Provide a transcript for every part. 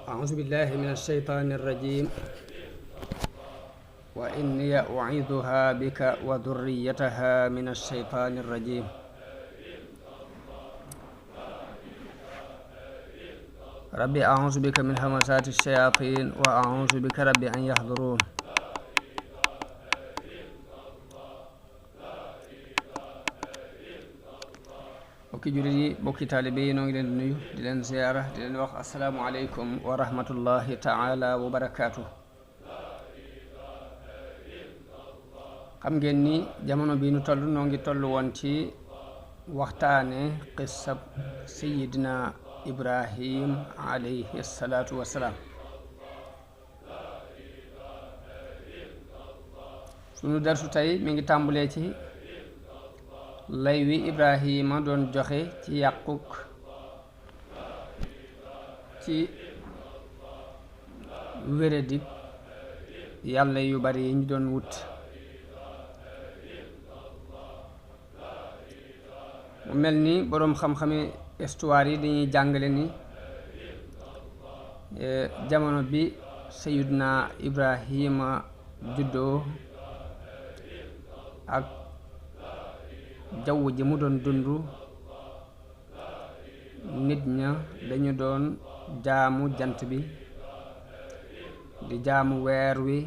أعوذ بالله من الشيطان الرجيم وإني أعيذها بك وذريتها من الشيطان الرجيم ربي أعوذ بك من همزات الشياطين وأعوذ بك ربي أن يحضرون bokki jullit yi bokki taalibe yi noo ngi leen di nuyu di leen ziyaara di leen wax assalaamu aleykum wa rahmatullahi taala wa barakaatu. xam ngeen ni jamono bi nu toll noo ngi toll woon ci waxtaane qissab sayidina Ibrahim alayhi salaatu wassalaam. sunu darsu tey mi ngi tàmbulee ci lay wi Ibrahima doon joxe ci yàquk ci wéradik yàlla yu bari yi ñu doon wut. mu mel ni boroom xam-xami histoire yi dañuy jàngale ni jamono bi sayidna Ibrahima juddoo ak jaww ji mu doon dund, nit ña dañu doon jaamu jant bi, di jaamu weer wi,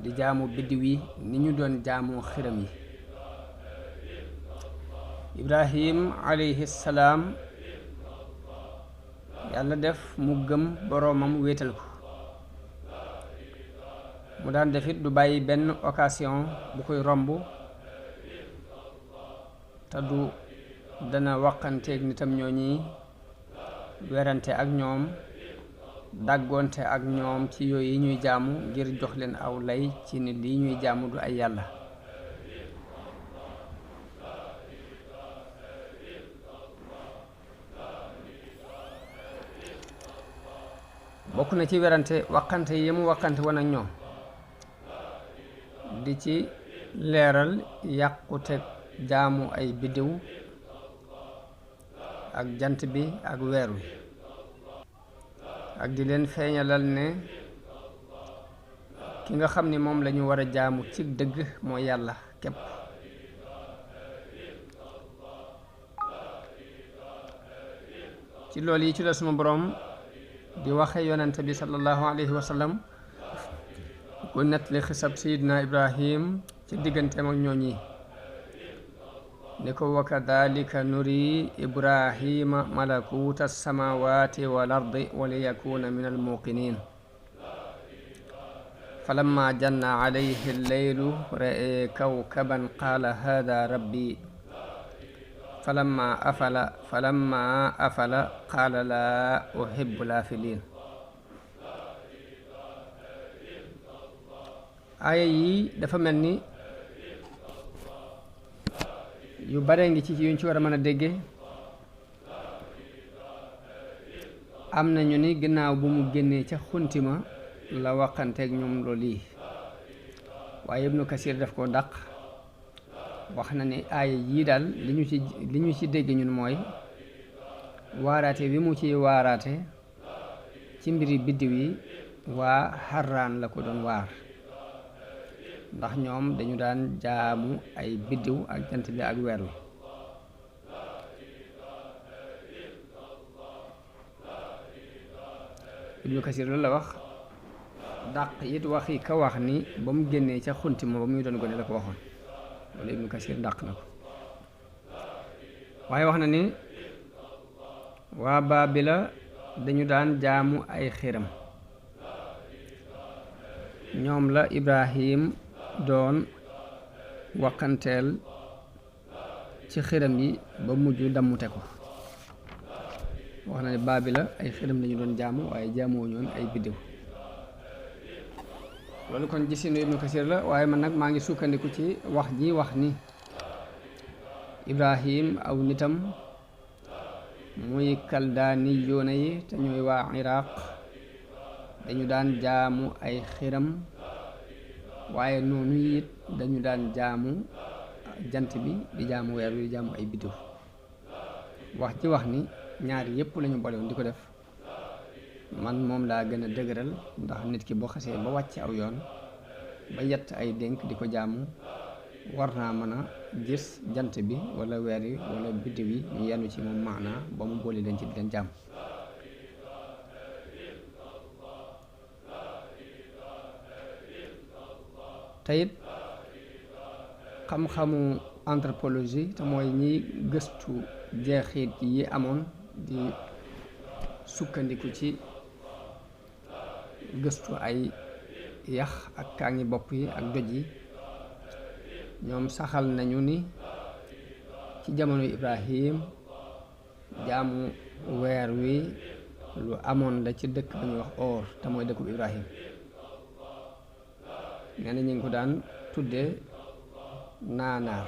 di jaamu biddiw yi ni ñu doon jaamu xiram yi. Ibrahim alayhi salaam yàlla def mu gëm boroomam wéetal ko. mu daan defit du bàyyi benn occasion bu koy romb te du dana waxanteeg nitam ñooñi, werante ak ñoom, dàggoonte ak ñoom ci yooyu yi ñuy jaamu ngir jox leen aw lay ci ni lii ñuy jaamu du ay yàlla. bokk na ci werante waxante yi mu waxante woon ak ñoom di ci leeral yàquteg jaamu ay biddiw ak jant bi ak weer wi, ak di leen feeñalal ne ki nga xam ni moom lañu war a jaamu ci dëgg mooy yàlla képp. ci loolu yi ci la suma boroom di waxe yonente bi sallallahu alayhi wa sallam ku nettali xisab sayidna Ibrahim ci digganteem ak ñooñi ni ko wa kadhalika nuri Ibrahima malakuta samawati wal ardi wa liyakuna min al muqinin falamma janna alayhi al-laylu ra'a kawkaban qala hadha rabbi falamma afala qala la uhibbu lafilin. aaya yi dafa mel ni yu bare ngi ci yuñ ci war a mën a dégge. am na ñu ni ginnaaw bu mu génnee ca xuntima la waxanteeg ñoom loolu yi, waaye Ibnu Kasir daf koo dàq. wax na ni aaya yii daal li ñu ci dégg ñun mooy waaraate bi mu ci waaraate ci mbiri biddiw yi waa Harraan la ko doon waar, ndax ñoom dañu daan jaamu ay biddiw ak jant bi ak weer wi. Ibnu Kasir loolu la wax, dàq it waxi ka wax ni ba mu génnee ca xunti ma ba muy doon gone la ko waxoon. wala Ibnu Kasir dàq na ko. waaye wax na ni waa Baabila dañu daan jaamu ay xiram, ñoom la Ibrahim doon waxanteel ci xiram yi ba mujj dammute ko. wax na ne Baabila ay xiram lañu doon jaamu waaye jaamoo ñoon ay biddiw. loolu kon gisinu Ibnu Kasir la, waaye man nag maa ngi sukkandiku ci wax ji wax ni Ibrahim aw nitam muy kaldaani yoona yi te ñooy waa Iraq dañu daan jaamu ay xiram, waaye noonu it dañu daan jaamu jant bi di jaamu weer wi di jaamu ay biddiw. wax ji wax ni ñaari yépp lañu boole woon di ko def man moom laa gën a dëgëral, ndax nit ki boo xasee ba wàcc aw yoon ba yett ay dénk di ko jaamu war naa mën a gis jant bi wala weer yi wala biddiw yi ñu yenu ci moom maanaa ba mu boole leen ci di leen jaam. te it xam-xamu anthropologie te mooy ñiy gëstu jeexit yi amoon di sukkandiku ci gëstu ay yax ak kaangi bopp yi ak doj yi, ñoom saxal nañu ni ci jamono Ibrahim jaamu weer wi lu amoon la ci dëkk ba ñuy wax Or te mooy dëkkub Ibrahim. nee na ñu ngi ko daan tudde naanaar.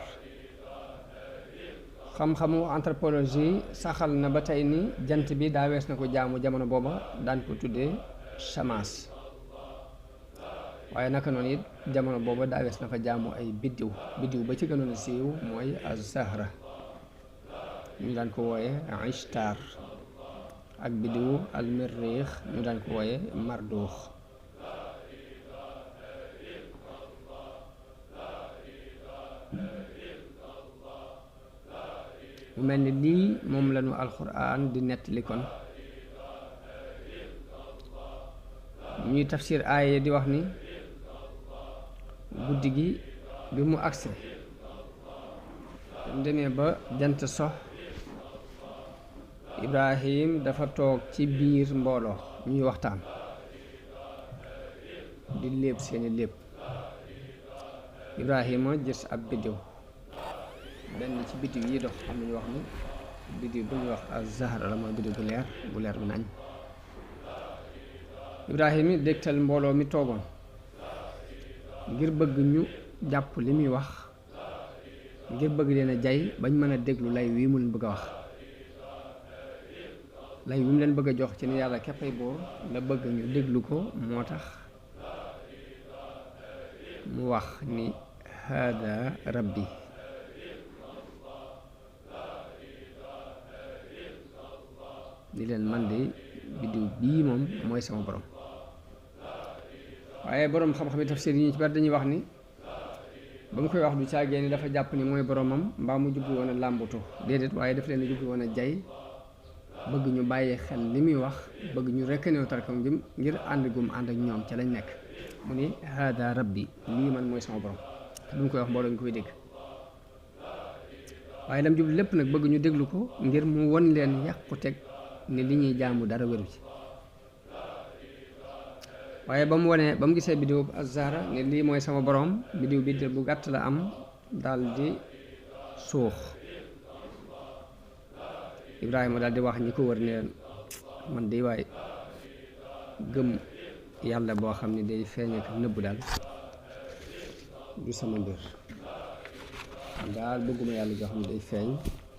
xam-xamu anthropologie saxal na ba tey ni jant bi daa wees na ko jaamu jamono booba, daan ko tuddee Shamas. waaye naka noonu it jamono booba daa wees na fa jaamu ay biddiw ba ci gënoon a siiw mooy az-Zahra, ñu daan ko wooye Ishtar, ak biddiwu al-Mirrikh ñu daan ko wooye Mardukh. mu mel ni lii moom lañu alxuraan di nettali kon ñuy tafsir aaya di wax ni guddi gi bi mu agse demee ba jant sox Ibrahim dafa toog ci biir mbooloo ñuy waxtaan di léeb seeni léeb. Ibrahima gis ab biddiw, benn ci biddiw yi dox am nañu wax ni biddiw bu ñuy wax az-Zahra la, mooy biddiw bu leer bi nañ. Ibrahima dégtal mbooloo mi toogoon ngir bëgg ñu jàpp li muy wax, ngir bëgg leen a jay bañ mën a déglu lay wii mu leen bëgg a wax. lay wi mu leen bëgg a jox ci ne yàlla képpay boor la bëgg ñu déglu ko, moo tax mu wax ni hada rabbi. di leen man de biddiw bii moom mooy sama borom. waaye borom xam-xam yi tafsir yi ñu ci bari dañuy wax ni ba mu koy wax du caagee ni dafa jàpp ni mooy boromam mbaa mu jublu woon a làmbutu, déedéet, waaye daf leen jublu woon a jay, bëgg ñu bàyyi xel li muy wax, bëgg ñu rekk new tarkam ngir ànd gum ànd ak ñoom ca lañ nekk. mu ni hada rabbi, lii man mooy sama borom, te bu mu koy wax mbooloo ñu koy dégg. waaye lam jublu lépp nag bëgg ñu déglu ko ngir mu won leen yàqu teg ni li ñuy jaamu dara wéru ci. waaye ba mu gisee biddiw az-Zahra ne lii mooy sama borom, biddiw bi bu gàtt la am, daal di suux. Ibrahima daal di wax ñi ko wër ne man day waay gëm yàlla boo xam ne day feeñ ak nëbbu daal du sama mbir, daal bëgguma yàlla joo xam ne day feeñ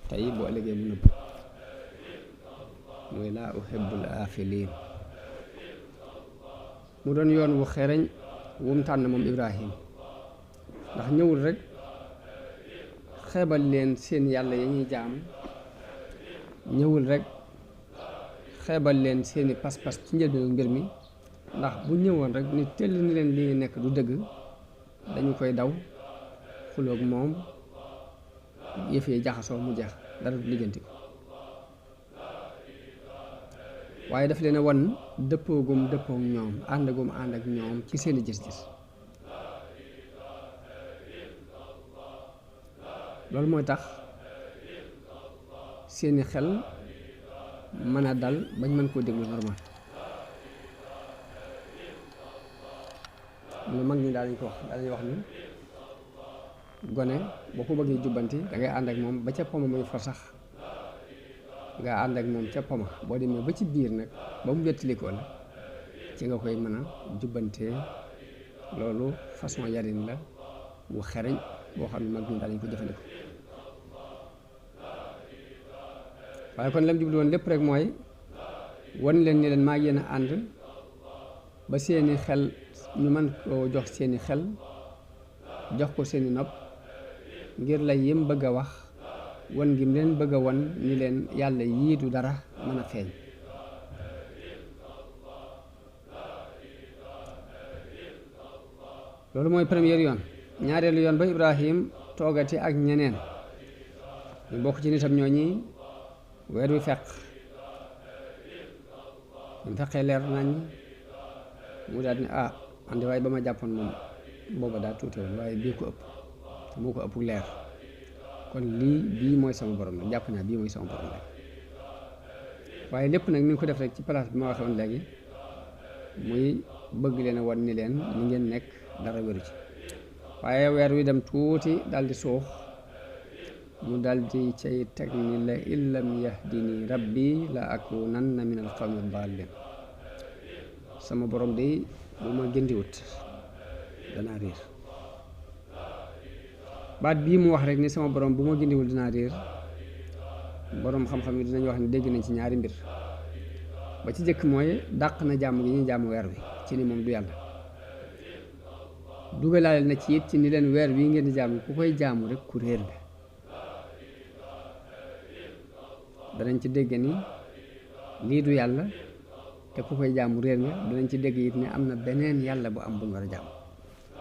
tey boo ëllëgee mu nëbbu, mooy laa uhibbul aafiliin. mu doon yoon wu xereñ wu mu tànn moom Ibrahim, ndax ñëwul rek xeebal leen seen yàlla ya ñuy jaam, ñëwul rek xeebal leen seeni pas-pas ci njëlbeenu mbir mi, ndax bu ñëwoon rek ni tell ni leen li nekk du dëgg, dañu koy daw xuloog moom, yëf yi jaxasoo mu jeex, dara du lijjanti ko. waaye daf leen a wan dëppoogum dëppoog ñoom, àndagum ànd ak ñoom ci seeni gis-gis. loolu mooy tax seeni xel mën a dal bañ mën koo déglu normal. lu mag ñi daal dañuy wax ni gone boo ko bëggee jubbanti dangay ànd ak moom ba ca poma muy for sax nga ànd ak moom ca poma, boo demee ba ci biir nag ba mu wettalikoo la ci nga koy mën a jubbantee. loolu façon yarin la wu xereñ boo xam ne mag ñi daal dañ ko jëfandikoo. waaye kon lam jublu woon lépp rek mooy wan leen ni leen maa yéen a ànd ba seeni xel ñu mën koo jox seeni xel, jox ko seeni nopp, ngir la yim bëgg a wax wan ngi leen bëgg a wan ni leen yàlla yii du dara mën a feeñ. loolu mooy première yoon. ñaareelu yoon ba Ibrahim toogati ak ñeneen ñu bokk ci nitam ñooñi weer wi fekk mu fekkee leer nañ mu daal ne andi waaye ba ma jàppoon moom booba daa tuuti woon waaye bii ko ëpp te moo ko ëpp leer kon bii mooy sama borom la jàpp naa bii mooy sama borom la waaye lépp nag mi ngi ko def rek ci place bi ma waxoon léegi muy bëgg leen a wan ni leen li ngeen nekk dara wéru ci waaye weer wi dem tuuti daldi suux mu daldi cay teg ni la illam yahdini rabbi la akunanna min al qawmi dallin sama borom de bu ma gëndiwut danaa réer baat bii mu wax rek ni sama borom bu ma gëndiwul dinaa réer borom xam-xam yi dinañ wax ni dégg nañ ci ñaari mbir ba ci jëkk mooy dàq na jàmm gi ñuy jàmm weer wi ci ni moom du yàlla dugalaale na ci it ci ni leen weer wi ngeen di jàmm ku koy jaamu rek ku réer la danañ ci dégg ni lii du yàlla te ku koy jaamu réer nga danañ ci dégg it ni am na beneen yàlla bu am buñ war a jàmm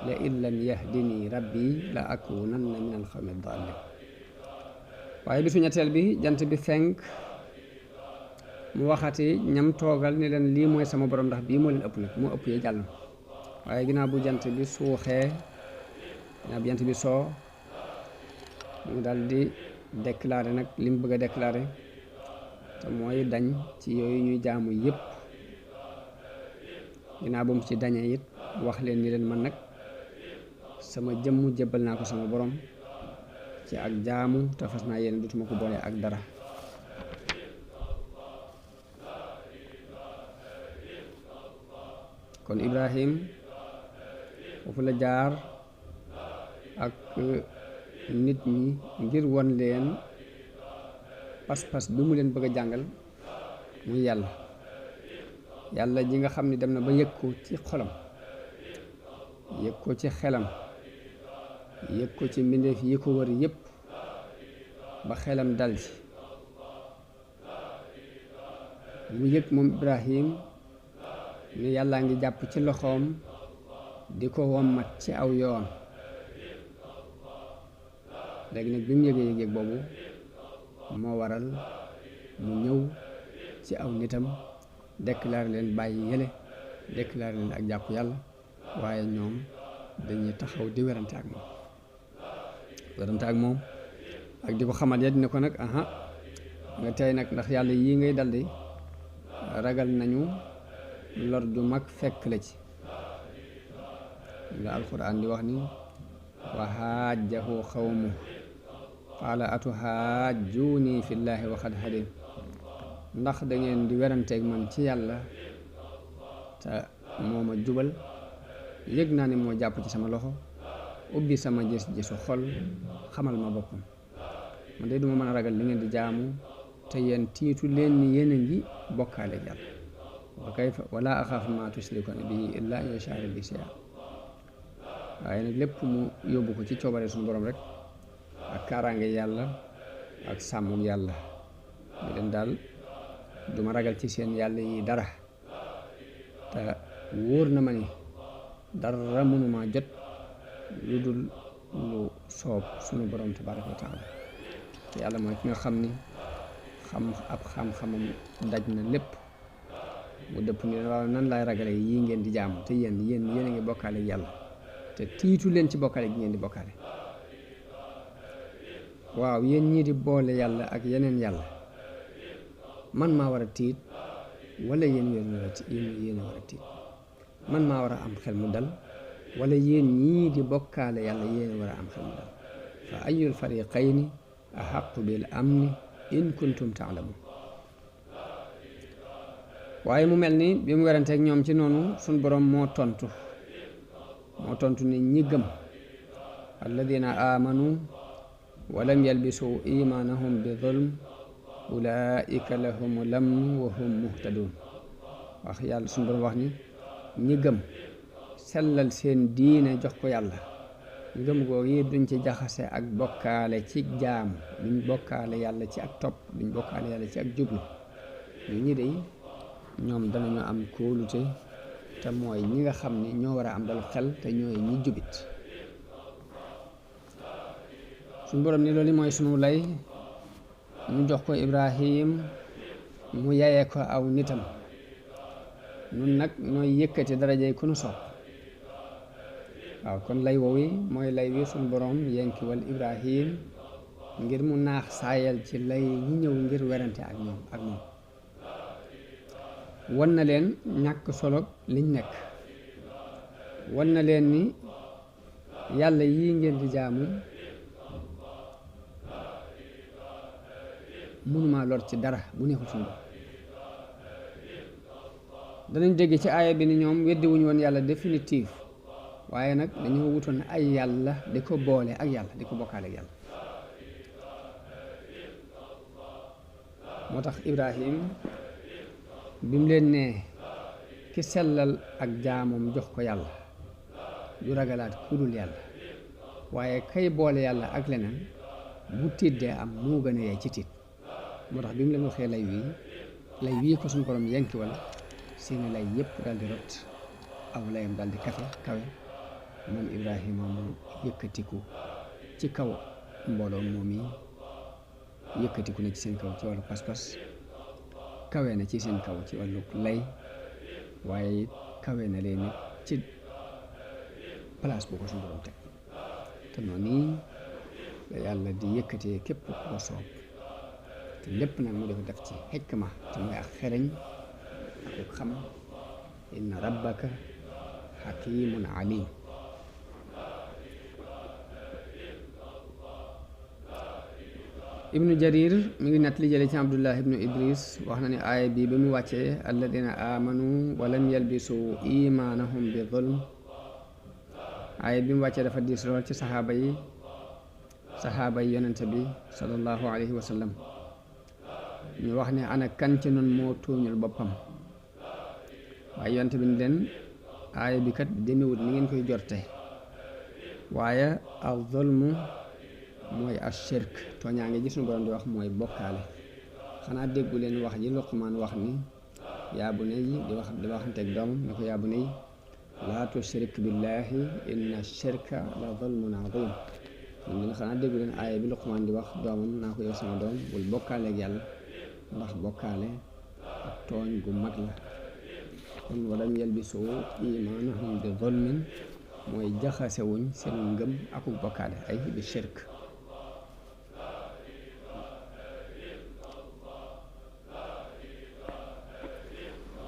la in lam yahdini rabbi la akunanna min al qawmi dallin waaye bisu ñetteel bi jant bi fenk mu waxati ñam toogal ni leen lii mooy sama borom ndax bii moo leen ëpp nag moo ëpp yee jàll waaye ginnaaw bu jant bi suuxee ginnaaw bu jant bi soo mu dal di déclaré nag li mu bëgg a déclaré te mooy dañ ci yooyu ñuy jaamu yépp ginnaaw ba mu ci dañee it wax leen ni leen man nag sama jëmm jébbal naa ko sama borom ci ak jaamu te fas naa yéene dutuma ko boole ak dara kon Ibrahim foofu la jaar ak nit ñi ngir won leen pas-pas bi mu leen bëgg a jàngal muy yàlla ji nga xam ne dem na ba yëg ko ci xolam yëg ko ci xelam yëg ko ci mbindeef yi ko wër yépp ba xelam dal ci mu yëg moom Ibrahim ni yàllaa ngi jàpp ci loxoom di ko wommat ci aw yoon léegi nag bi mu yëgee yëg boobu moo waral mu ñëw ci aw nitam déclaré leen bàyyi yële déclaré leen ak jàpp yàlla waaye ñoom dañuy taxaw di werante ak moom ak di ko xamal ya dina ko nag nga tey nag ndax yàlla yii ngay daldi ragal nañu lor ju mag fekk la ci la alquran di wax ni wa haajjahu xawmu qaala atuhaajjuuni fillaahi wa qad hadin ndax da ngeen di weranteeg man ci yàlla te moo ma jubal yëg naa ne moo jàpp ci sama loxo ubbi sama gis-gisu xol xamal ma boppam man de duma mën a ragal li ngeen di jaamu te yéen tiitu leen ni yéen a ngi bokkaale yàlla wa kayfa wala axaafu ma tushrikuuna bihi illaa an yashaa rabbi shay'an waaye nag lépp mu yóbbu ko ci coobare suñu borom rek ak kaaraange yàlla ak sàmmum yàlla ñu leen daal duma ragal ci seen yàlla yi dara te wóor na ma ni dara mënuma jot lu dul lu soob suñu borom tabaaraka wa taala te yàlla mooy ki nga xam ni xam-xamam daj na lépp mu dëpp ni waaw nan laay ragale yii ngeen di jaamu te yéen a ngi bokkaale yàlla te tiitu leen ci bokkaale gi ngeen di bokkaale waaw yéen ñii di boole yàlla ak yeneen yàlla man maa war a tiit wala yéen a war a tiit man maa war a am xel mu dal wala yéen ñii di bokkaale yàlla yéen a war a am xel mu dal fa ayyul fariqayni ahaqqu bil amni in kuntum ta'lamun waaye mu mel ni bi mu weranteeg ñoom ci noonu suñ borom moo tontu ni ñi gëm alladina amanu walam yalbisu imanahum bi zulm ulaika lahumu lamnu wa hum muhtadun wax yàlla suñ borom wax ni ñi gëm sellal seen diine jox ko yàlla ngëm googu yi duñ ci jaxase ak bokkaale ci jaamu duñ bokkaale yàlla ci ak topp duñ bokkaale yàlla ci ak jublu ñu ñi dey ñoom danañu am kóolute te mooy ñi nga xam ni ñoo war a am dal xel te ñooy ñi jubit suñu borom ni loolu mooy sunu lay ñu jox ko Ibrahim mu yayee ko aw nitam nun nag nooy yëkkati darajey ku nu soob waaw kon lay woowi mooy lay wi suñu borom yenkiwal Ibrahim ngir mu naax saayal ci lay ñi ñëw ngir werante ak moom wan na leen ñàkk solo liñ nekk wan na leen ni yàlla yii ngeen di jaamu mënuma lor ci dara bu neexul suñu bopp danañ dégg ci aaya bi ni ñoom weddi wuñu woon yàlla définitif waaye nag dañoo wutoon ay yàlla di ko boole ak yàlla di ko bokkaale ak yàlla moo tax Ibrahim bi mu leen nee ki sellal ak jaamam jox ko yàlla du ragalaat ku dul yàlla waaye kay boole yàlla ak leneen bu tiit dee am moo gën a yey ci tiit moo tax bi mu leen waxee lay wii ko suñu borom yenki wala seeni lay yépp daal di rot aw layam daal di kawe moom Ibrahima mu yëkkatiku ci kaw mbooloo moom yi yëkkatiku na ci seen kaw ci wàllu pas-pas kawe na ci seen kaw ci wàllu lay waaye kawe na leen nit ci place bu ko suñu borom teg te noonu la yàlla di yëkkatee képp ku ko soob te lépp nag mu def ci xikma te mooy ak xereñ ak xam inna rabbaka hakimun alim ibnu jarir mi ngi nett li jële ci abdullah ibnu idris wax na ne aaya bi ba mu wàccee alladina amanu walam yalbisu imanahum bi zulm aaya bi mu wàccee dafa diis lool ci saxaaba yi yonente bi sallallahu alayhi wa sallam ñu wax ne ana kan ci nun moo tooñul boppam waaye yonente bi ni leen aaya bi kat demewut ni ngeen koy jorte waaye al zulmu mooy ashirk tooñaa ngi gis suñu borom di wax mooy bokkaale xanaa déggu leen wax ji Luqmaan wax ni yaa bunayya di waxanteeg doomam ne ko yaa bunayya laa tushrik billahi inna shirka la zulmun azim ñun xanaa déggu leen aaya bi Luqmaan di wax doomam naa ko yow sama doom bul bokkaaleeg yàlla ndax bokkaale ak tooñ gu mag la kon walam yalbisu imaanahum bi zulmin mooy jaxasewuñ seen ngëm akuk bokkaale ay bi shirk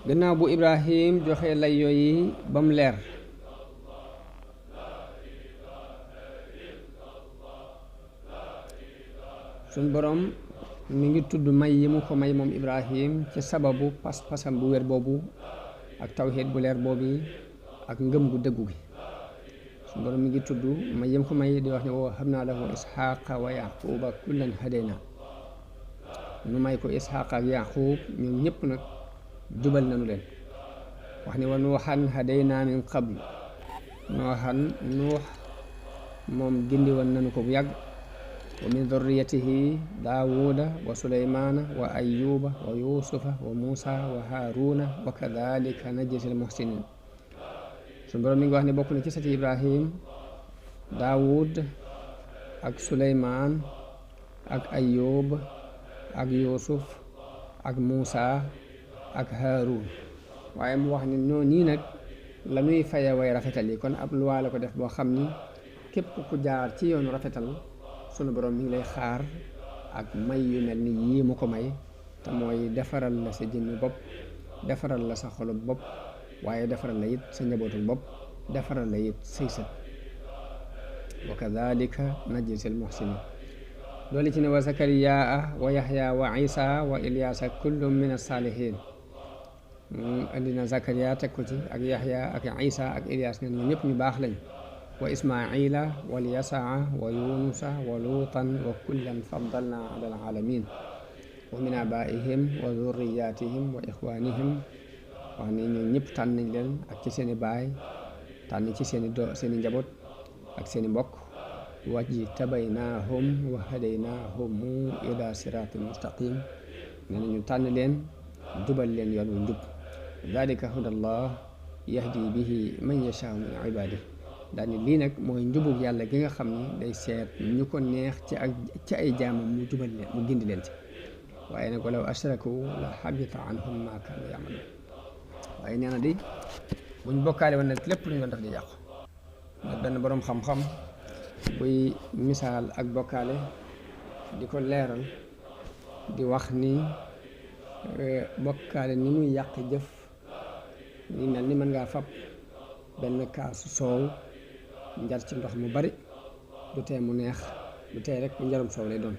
gannaaw bu Ibrahim joxe lay yooyu ba mu leer suñ borom mi ngi tudd may yi mu ko may moom Ibrahim ci sababu pas-pasam bu wér boobu ak tawxiid bu leer boobu ak ngëm gu dëggu gi suñ borom mi ngi tudd may yi mu ko may di wax ne wa wahabnaa lahu isxaaqa wa yaquba kullan hadayna nu may ko isxaaqa ak yaqub ñoom ñëpp nag jubal nañu leen wax ni wa nuuxan hadaynaa min qabl nuux moom gindi woon nañu ko bu yàgg wa min dhurriyatihi daawuda wa suleymaana wa ayyuba wa yusufa wa muusa wa haaruna wa kadhalika najzil muhsinin suñu borom mi ngi wax ne bokk na ci sati Ibrahim daawud ak suleymaan ak ayyub ak yusuf ak muusa ak Haarun waaye mu wax ni noonu nii nag la ñuy faye way rafetal yi kon ab luwaa la ko def boo xam ni képp ku jaar ci yoonu rafetal sunu borom mi ngi lay xaar ak may yu mel ni yii mu ko may te mooy defaral la sa jëmmi bopp defaral la sa xolub bopp waaye defaral la it sa njabootul bopp defaral la it say sët wa kadhalika najzil muhsinin loolu ci ne wa zakariyaa wa yaxya wa isa wa ilyaasa kullum min as-saalihin andi na Zakariya teg ko ci ak Yaxya ak Isa ak Ilyas ne ñoom ñëpp ñu baax lañ wa Ismaila wal Yasaa wa Yunusa wa Luutan wa kullan faddalna ala alaalamin wa min abaihim wa dhurriyatihim wa ixwanihim wax ne ñoom ñëpp tànn nañ leen ak ci seeni baay tànn ci seeni njaboot ak seeni mbokk wajtabaynahum wa hadaynahum ila siratin mustaqim ne ñu tànn leen jubal leen yoon wu njub dalika hudallah yahdi bihi man yashaa min ibaadihi daal ni lii nag mooy njubug yàlla gi nga xam ni day seet ñu ko neex ci ay jaamam mu jubal leen mu gindi leen ci waaye nag walaw ashraku la habita anhum ma kaanu ya'maluun waaye nee na di buñ bokkaale woon nag lépp lu ñu doon def di yàqu ndax benn boroom xam-xam buy misaal ak bokkaale di ko leeral di wax ni bokkaale ni muy yàq jëf ni mel ni mën ngaa fab benn kaasu soow njar ci ndox mu bari du tee mu neex du tee rek bu njarum soow lay doon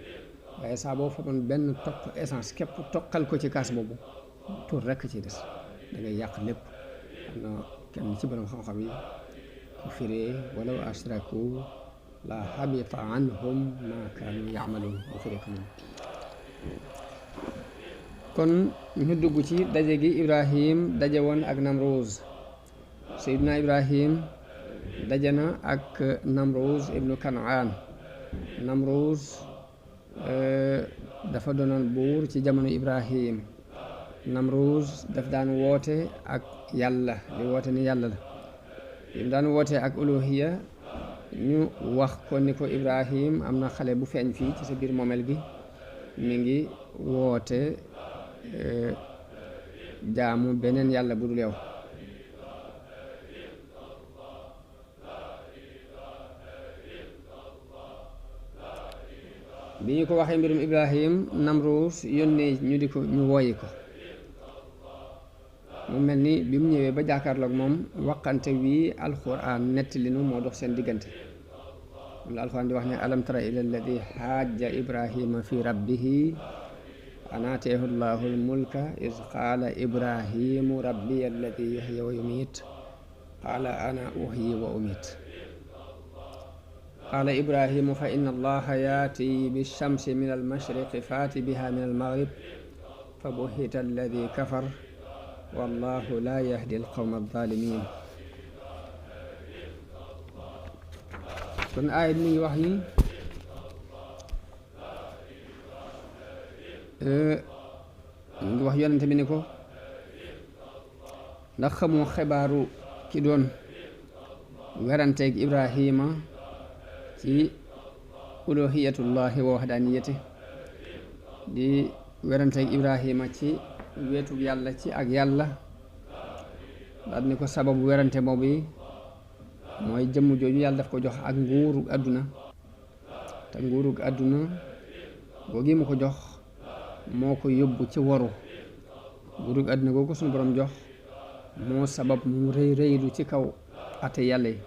waaye saa boo faboon benn toq essence képp toqal ko ci kaas boobu tuur rekk ci des da ngay yàq lépp. am na kenn ci borom xam-xam yi ku firee walaw ashraku la habita anhum ma kaanu ya'maluun mu firee ko noonu kon ñu dugg ci daje gi Ibrahim daje woon ak Namruuz Seydina Ibrahim daje na ak Namruuz ibnu Kanaan Namruuz dafa doonoon buur ci jamono Ibrahim Namruuz daf daan woote ak yàlla di woote ni yàlla la li mu daan woote ak uluhiya ñu wax ko ni ko Ibrahim am na xale bu feeñ fii ci sa biir moomeel gi mi ngi woote jaamu beneen yàlla bu dul yow bi ñu ko waxee mbirum Ibrahim Namruus yónnee ñu wooyi ko mu mel ni bi mu ñëwee ba jàkkaarloog moom waqante wii alxuraan nettali nu moo dox seen diggante moom la alxuraan di wax ne alam tara ila alladi xaaja Ibrahima fi rabbihi an aataahu llahu almulka iz qaala Ibrahimu rabbiya alladi yuhyi wa yumiit qaala ana uhyi wa umiit qaala Ibrahimu fa inna allaha yaati bishamsi min almashriqi faati biha min almaghrib fa buhita alladi kafar wallahu laa yahdi alqawma alzalimin kon aayat mi ngi wax ni mi ngi wax yonente bi ni ko ndax xamoo xibaaru ki doon weranteeg Ibrahima ci uluhiyatullahi wa wahdaniyati di weranteeg Ibrahima ci weetu yàlla ci ak yàlla daal ni ko sababu werante boobu mooy jëmm jooju yàlla daf ko jox ak nguurug àdduna te nguurug àdduna googi mu ko jox moo ko yóbbu ci waru nguurug àdduna googu suñu borom jox moo sabab mu rëy rëylu ci kaw ate yàlla yi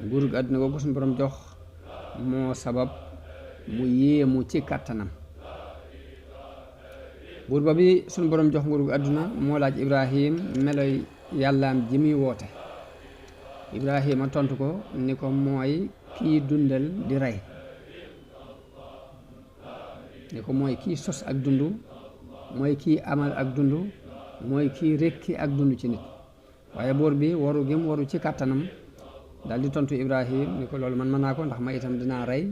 nguurug àdduna googu suñu borom jox moo sabab mu yéemu ci kàttanam buur ba bi suñu borom jox nguurug àdduna moo laaj Ibrahim meloy yàllaam ji muy woote Ibrahima tontu ko ni ko mooy kii dundal di rey ni ko mooy kii sos ak dund mooy kii amal ak dund mooy kii rekki ak dund ci nit waaye buur bi waru gim waru ci kàttanam daal di tontu Ibrahim ni ko loolu man mën naa ko ndax ma itam dinaa rey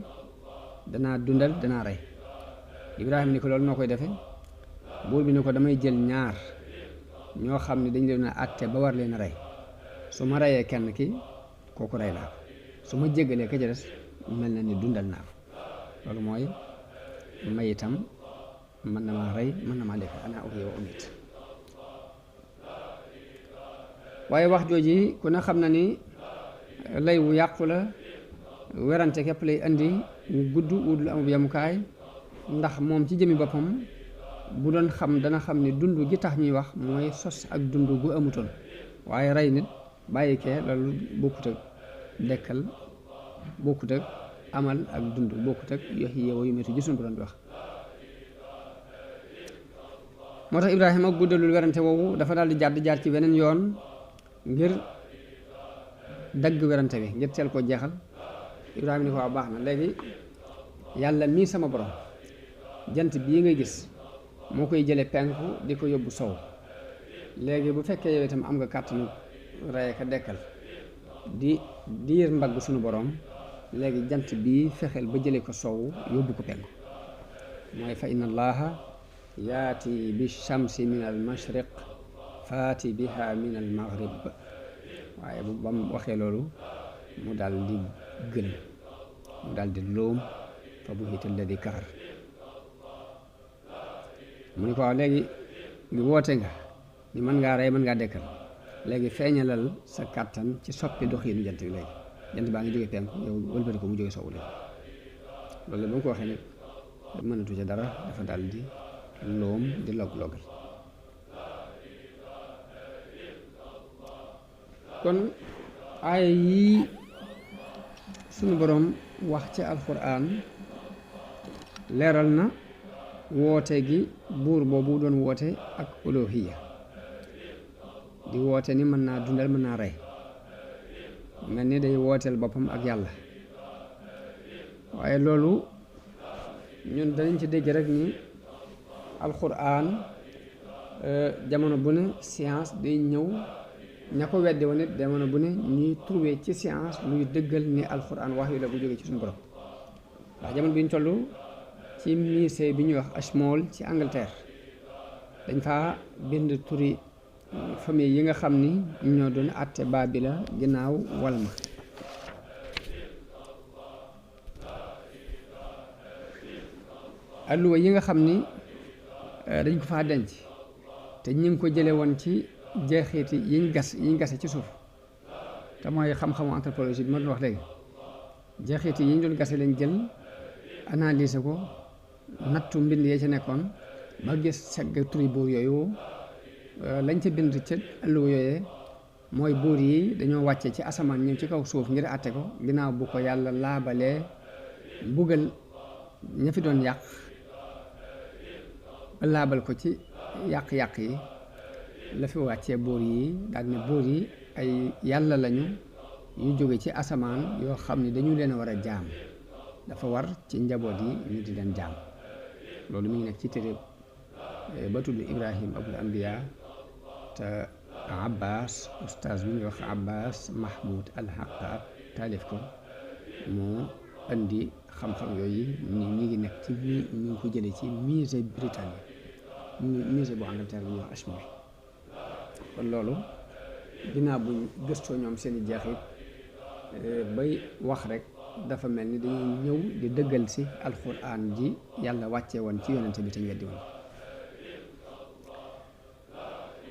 danaa dundal danaa rey Ibrahima ni ko loolu noo koy defe buur bi ni ko damay jël ñaar ñoo xam ne dañ leen a àtte ba war leen a rey su ma reyee kenn ki kooku rey naa ko su ma jéggalee ka ca des mel na ni dundal naa ko loolu mooy may itam mën na maa rey mën na maa def ana uhyi wa umiit waaye wax jooji ku ne xam na ni lay wu yàqu la werante képp lay indi mu gudd wudul amub yamukaay ndax moom ci jëmi boppam bu doon xam dana xam ni dund gi tax ñuy wax mooy sos ak dund gu amutoon waaye rey nit bàyyi kee loolu bokkut ak dekkal bokkut ak amal ak dund bokkut ak yuhyi wa yumiitu ji suñu borom di wax moo tax Ibrahima guddalul werante woowu dafa daal di jaar ci beneen yoon ngir dagg werante bi ngir teel koo jeexal Ibrahima ni ko waaw baax na léegi yàlla mii sama borom jant bii ngay gis moo koy jële penku di ko yóbbu sow léegi bu fekkee yow itam am nga kàttanu rey ka dekkal di diir mbagg suñu borom léegi jant bii fexeel ba jële ko sow yóbbu ko penku mooy fa inna allaha yaati bi shamsi min al mashriq faati biha min al maghrib waaye ba mu waxee loolu mu daal di gën mu daal di loom fa buhita alladi kafar mu ni ko waaw léegi ngi woote nga ni mën ngaa rey mën ngaa dekkal léegi feeñalal sa kàttan ci soppi doxiinu jant bi léegi jant baa ngi jóge penku yow wëlbati ko mu jóge sowwu léegi loolu ba mu ko waxee nag mënatu ca dara dafa daal di loom di log-logal kon aaya yii suñu boroom wax ci alxuraan leeral na woote gi buur boobu doon woote ak uluhiyya di woote ni mën naa dundal mën naa rey mel ni day wooteel boppam ak yàlla waaye loolu ñun danañ ci dégg rek ni alxuraan jamono bu ne science day ñëw ña ko weddi woon it jamono bu ne ñuy trouvé ci science luy dëggal ni alxuraan wax yu la bu jógee ci suñu borom ndax jamono bi ñu toll ci musée bi ñuy wax Ashmole ci Angleterre dañ faa bind turi famille yi nga xam ni ñoo doon àtte Baabila ginnaaw Walma alluwa yi nga xam ni dañ ko faa denc te ñu ngi ko jële woon ci jeexiti yiñ gase ci suuf te mooy xam-xamu anthropologie bi ma doon wax léegi jeexiti yiñ doon gase lañ jël analyser ko nattu mbind yee ca nekkoon ba gis segg turi buur yooyu lañ ca bind ca alluwa yooyee mooy buur yi dañoo wàcce ci asamaan ñëw ci kaw suuf ngir àtte ko ginnaaw bu ko yàlla laabalee mbugal ña fi doon yàq ba laabal ko ci yàq-yàq yi la fi wàccee buur yi daal ne buur yi ay yàlla lañu yu jóge ci asamaan yoo xam ne dañu leen a war a jaam dafa war ci njaboot yi ñu di leen jaam loolu mi ngi nekk ci téere ba tudd Ibrahim abul anbiya te Abbas oustaz bi ñuy wax Abbas Mahmoud al-Haqaq taalif ko moo indi xam-xam yooyu ñi ngi nekk ci ñu ngi ko jëlee ci musée Britannique musée bu Angleterre bu ñuy wax Ashmole kon loolu ginnaaw buñ gëstoo ñoom seeni jeexit bay wax rek dafa mel ni dañuy ñëw di dëggal si alxuraan ji yàlla wàcce woon ci yonente bi te ñu weddi woon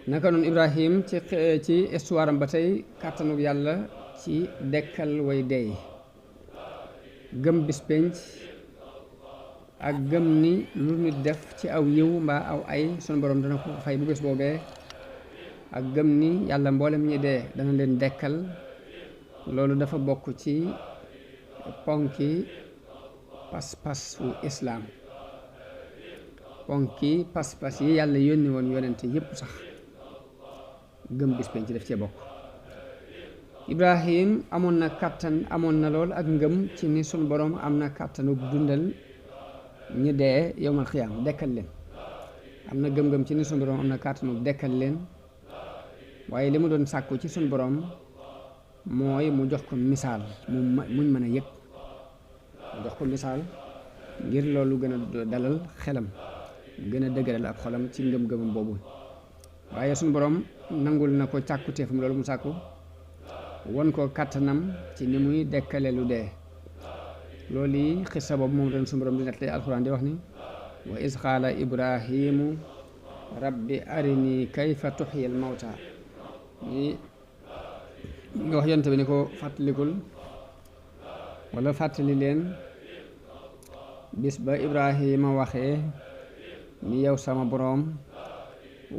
naka noonu Ibrahim ci histoire am ba tey kàttanu yàlla ci dekkal way dey gëm bis penc ak gëm ni lu nit def ci aw yiw mbaa aw ay sunu borom dana ko fay bu bés boobee ak gëm ni yàlla mboolem ñi dee dana leen dekkal loolu dafa bokk ci ponki pas-pas wu islaam ponki pas-pas yi yàlla yónni woon yonente yépp sax gëm bis penc def cee bokk Ibrahim amoon na kàttan amoon na lool ak ngëm ci ni sunu borom am na kàttanu dundal ñi dee yowmal xiyaam dekkal leen am na gëm-gëm ci ni sunu borom am na kàttanu dekkal leen waaye li mu doon sàkku ci sunu borom mooy mu jox ko misaal muñ mën a yëg mu jox ko misaal ngir loolu gën a dalal xelam gën a dëgëral ak xolam ci ngëm-ngëmam boobu waaye sunu borom nangul na ko càkkuteefam loolu mu sàkku won ko kàttanam ci ni muy dekkale lu dee loolu yi xissa boobu moom doon sunu borom di nettali alxuraan di wax ni wa is qaala ibrahimu rabbi arini kayfa tuxyil mawta ni nga wax yonte bi ni ko fàttalikul wala fàttali leen bis ba Ibrahima waxee ni yow sama boroom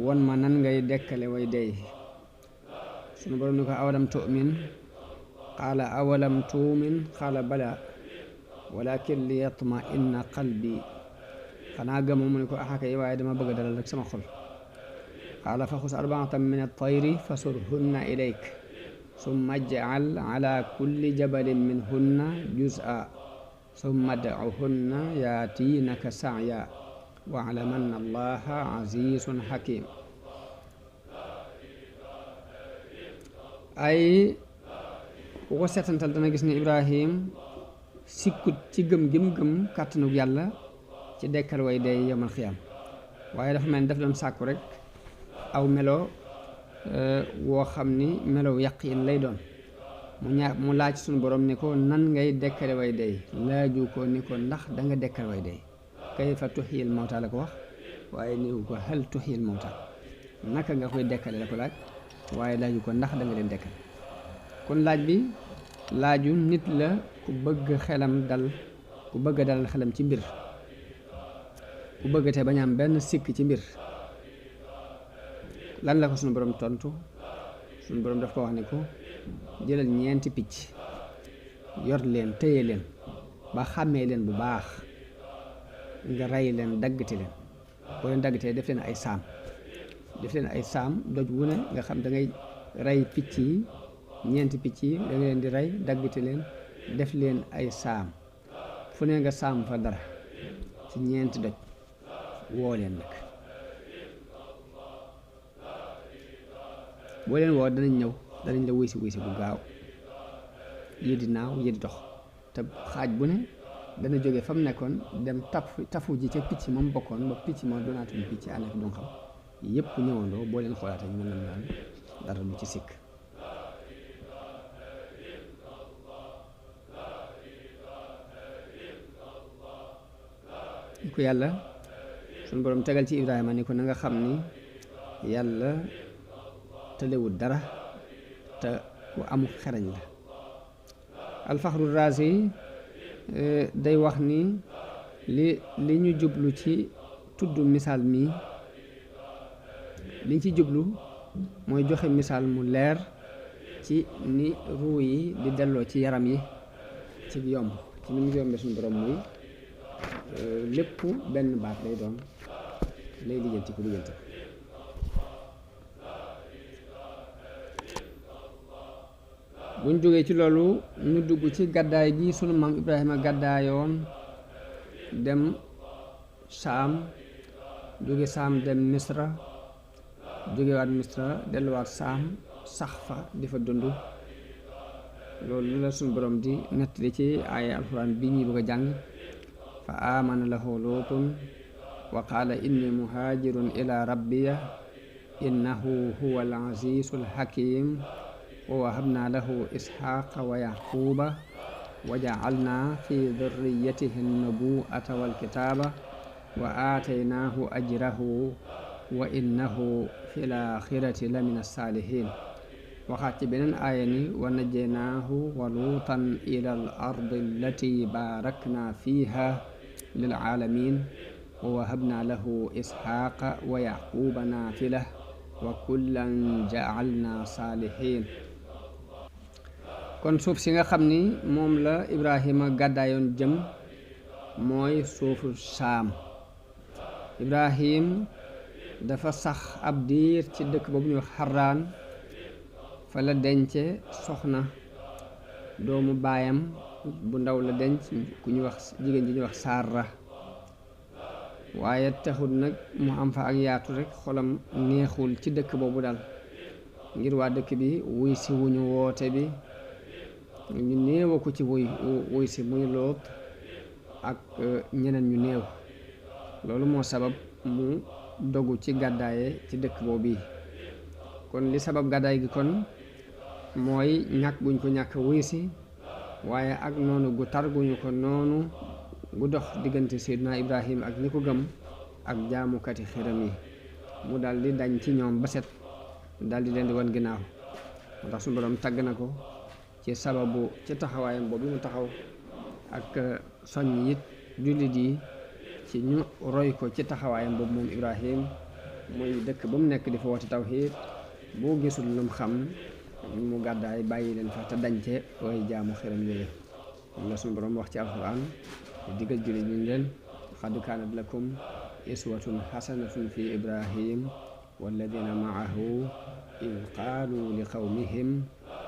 won ma nan ngay dekkale way dey sunu boroom ni ko awalam tu'min qaala awalam tu'min qaala bala walakin li yatma inna qalbi xanaa gëma mu ni ko axakay waaye dama bëgg a dalal rek sama xol qaala fa xus arbaatan min at-tayri fasurhunna ilayk summa ij'al ala kulli jabalin minhunna juz'a summa ad'uhunna yaatinaka sa'ya wa'lam anna allaha azizun hakim ay ku ko seetantal dana gis ni Ibrahim sikkut ci gëm kàttanug yàlla ci dekkal way day yawmal xiyaam waaye dafa mel ni daf doon sàkku rek aw melo woo xam ni melow yaqiin lay doon mu laaj suñu borom ni ko nan ngay dekkale way dey laaju ko ni ko ndax da nga dekkal way dey kayfa tuhyil mawta la ko wax waaye niwu ko hal tuhyil mawta naka nga koy dekkale la ko laaj waaye laaju ko ndax da nga leen dekkal kon laaj bi laaju nit la ku bëgg xelam dal ku bëgg dalal xelam ci mbir ku bëgg te bañ am benn sikk ci mbir lan la ko suñu borom tontu suñu borom daf ko wax ne ko jëlal ñeenti picc yor leen téye leen ba xàmmee leen bu baax nga rey leen daggati leen boo leen daggatee def leen ay saam doj wu ne nga xam da ngay rey picc yi ñeenti picc yi da nga leen di rey daggati leen def leen ay saam fu ne nga saam fa dara ci ñeenti doj woo leen nag boo leen woo danañ ñëw danañ la wuy si bu gaaw yii di naaw yii di dox te xaaj bu ne dana jóge fa mu nekkoon dem tafu ji ca picc moom bokkoon ba picc moom doonaatuñ picc ànd ak du xam yépp ñëwandoo boo leen xoolaate ñu mën naan dara lu ci sikk ku yàlla suñu borom tegal ci Ibrahima ni ko na nga xam ni yàlla tëlewul dara te ku amul xerañ la alfaxru raasi day wax ni li ñu jublu ci tudd misaal mi liñ ci jublu mooy joxe misaal mu leer ci ni ruu yi di delloo ci yaram yi ci yomb ci ni mu yombee suñu borom muy lépp benn baat lay doon lay lijjanti ko buñ jógee ci loolu ñu dugg ci gàddaay gi sunu maam Ibrahima gàddaayoon dem Saam jóge Saam dem Misra jógewaat Misra delluwaat Saam sax fa di fa dund loolu la sunu borom di nettali ci aaya alxuraan bi ñuy bëgg a jàng fa aamana lahu luutun wa qaala inni muhaajirun ila rabbiya innahu huwa al azizul hakim wa wahabna lahu isxaaqa wa yaquuba wa jacalna fi durriyatihi nubuwata walkitaaba wa aataynaahu ajrahu wa innahu fi laaxirati la min alsaalihin waxaat ci beneen aaya ni wa najjaynaahu wa luutan ila al ardi allati baarakna fiiha lil aalamin wa wahabna lahu isxaaqa wa yaquuba naafila wa kullan jacalna saalihin kon suuf si nga xam ni moom la Ibrahima gàddaayoon jëm mooy suufu Saam Ibrahim dafa sax ab diir ci dëkk boobu ñuy wax Xaraan fa la dence soxna doomu baayam bu ndaw la denc ku ñuy wax jigéen ji ñuy wax Saara waaye taxul nag mu am fa ak yaatu rek xolam neexul ci dëkk boobu daal ngir waa dëkk bi wuy si wuñu woote bi ñu néewa ko ci wuy si muy Loot ak ñeneen ñu néew loolu moo sabab mu dogu ci gàddaaye ci dëkk boobu yi kon li sabab gàddaay gi kon mooy ñàkk guñ ko ñàkk wuy si waaye ak noonu gu tar guñu ko noonu gu dox diggante Seydina Ibrahim ak ñi ko gëm ak jaamukati xiram yi mu dal di dañ ci ñoom ba set dal di leen di wan ginnaaw moo tax suñu borom tagg na ko ci sababu ci taxawaayam boobu mu taxaw ak soññ it jullit yi ci ñu roy ko ci taxawaayam boobu moom Ibrahim mooy dëkk ba mu nekk di fa woote tawhiid boo gisul lum xam mu gàddaay bàyyi leen fa te dañce way jaamu xiram yooyu moom la suñu borom wax ci alxuraan diggal jullit ñu leen qad kaanat lakum iswatun xasanatun fi Ibrahim walladina maahu id qaalu li qawmihim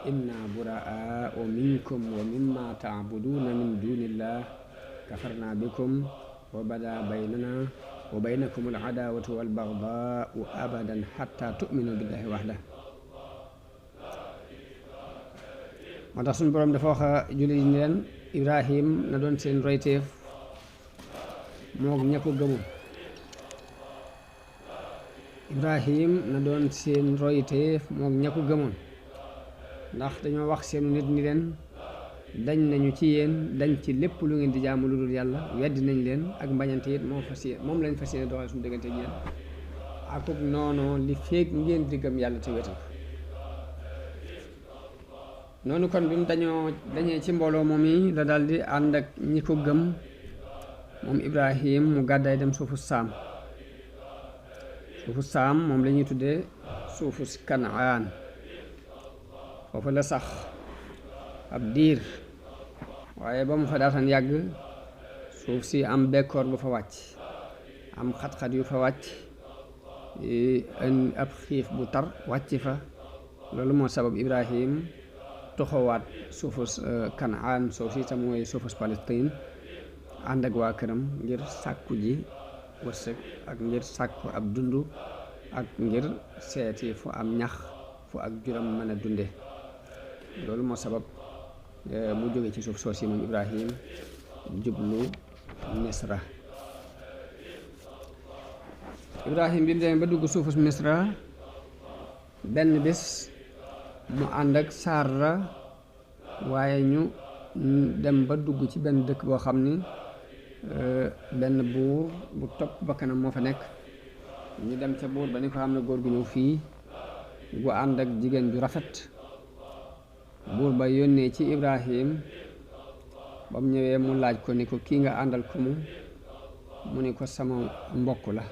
inna buraa'u minkum wa mimma tacbuduuna min duunillah kafarna bikum wa bada baynana wa baynakum alcadaawatu walbagdaau abadan xatta tuminu billahi waxda moo tax suñu boroom dafa wax jullit ñi leen Ibrahim na doon seen royteef moog ña ko gëmul Ibrahim na doon seen royteef mook ña ko gëmoon, ndax dañoo wax seenu nit ni leen dañ nañu ci yéen dañ ci lépp lu ngeen di jaamu lu dul yàlla, weddi nañ leen ak mbañante it moom lañ fas yéene doxal suñu diggante ak yéen akuk noonu li feeg ngeen di gëm yàlla te wétal noonu. kon bi mu dañee ci mbooloo moom yi la daldi ànd ak ñi ko gëm moom Ibrahim mu gàddaay dem suufu saam moom la ñuy tuddee suufu Kanaan. foofu la sax ab diir, waaye ba mu fa daataan yàgg suuf si am bekkoor bu fa wàcc, am xat-xat yu fa wàcc, ab xiif bu tar wàcc fa. loolu moo sabab Ibrahim toxowaat suufu Kanaan suuf si tam mooy suufu Palestine, ànd ak waa këram ngir sàkku ji wërsëg ak ngir sàkku ab dund ak ngir seeti fu am ñax fu ak juram mën a dunde. loolu moo sabab mu jóge ci suuf soosi moom Ibrahim jublu Misra. Ibrahim bi mu demee ba dugg suufu Misra, benn bis mu ànd ak Saara, waaye ñu dem ba dugg ci benn dëkk boo xam ni benn buur bu topp bakkanam moo fa nekk. ñu dem ca buur ba ni ko xam ne góor gu ñëw fii gu ànd ak jigéen ju rafet. buur ba yónnee ci Ibrahim, ba mu ñëwee mu laaj ko ni ko kii nga àndal ko mu ni ko sama mbokk la,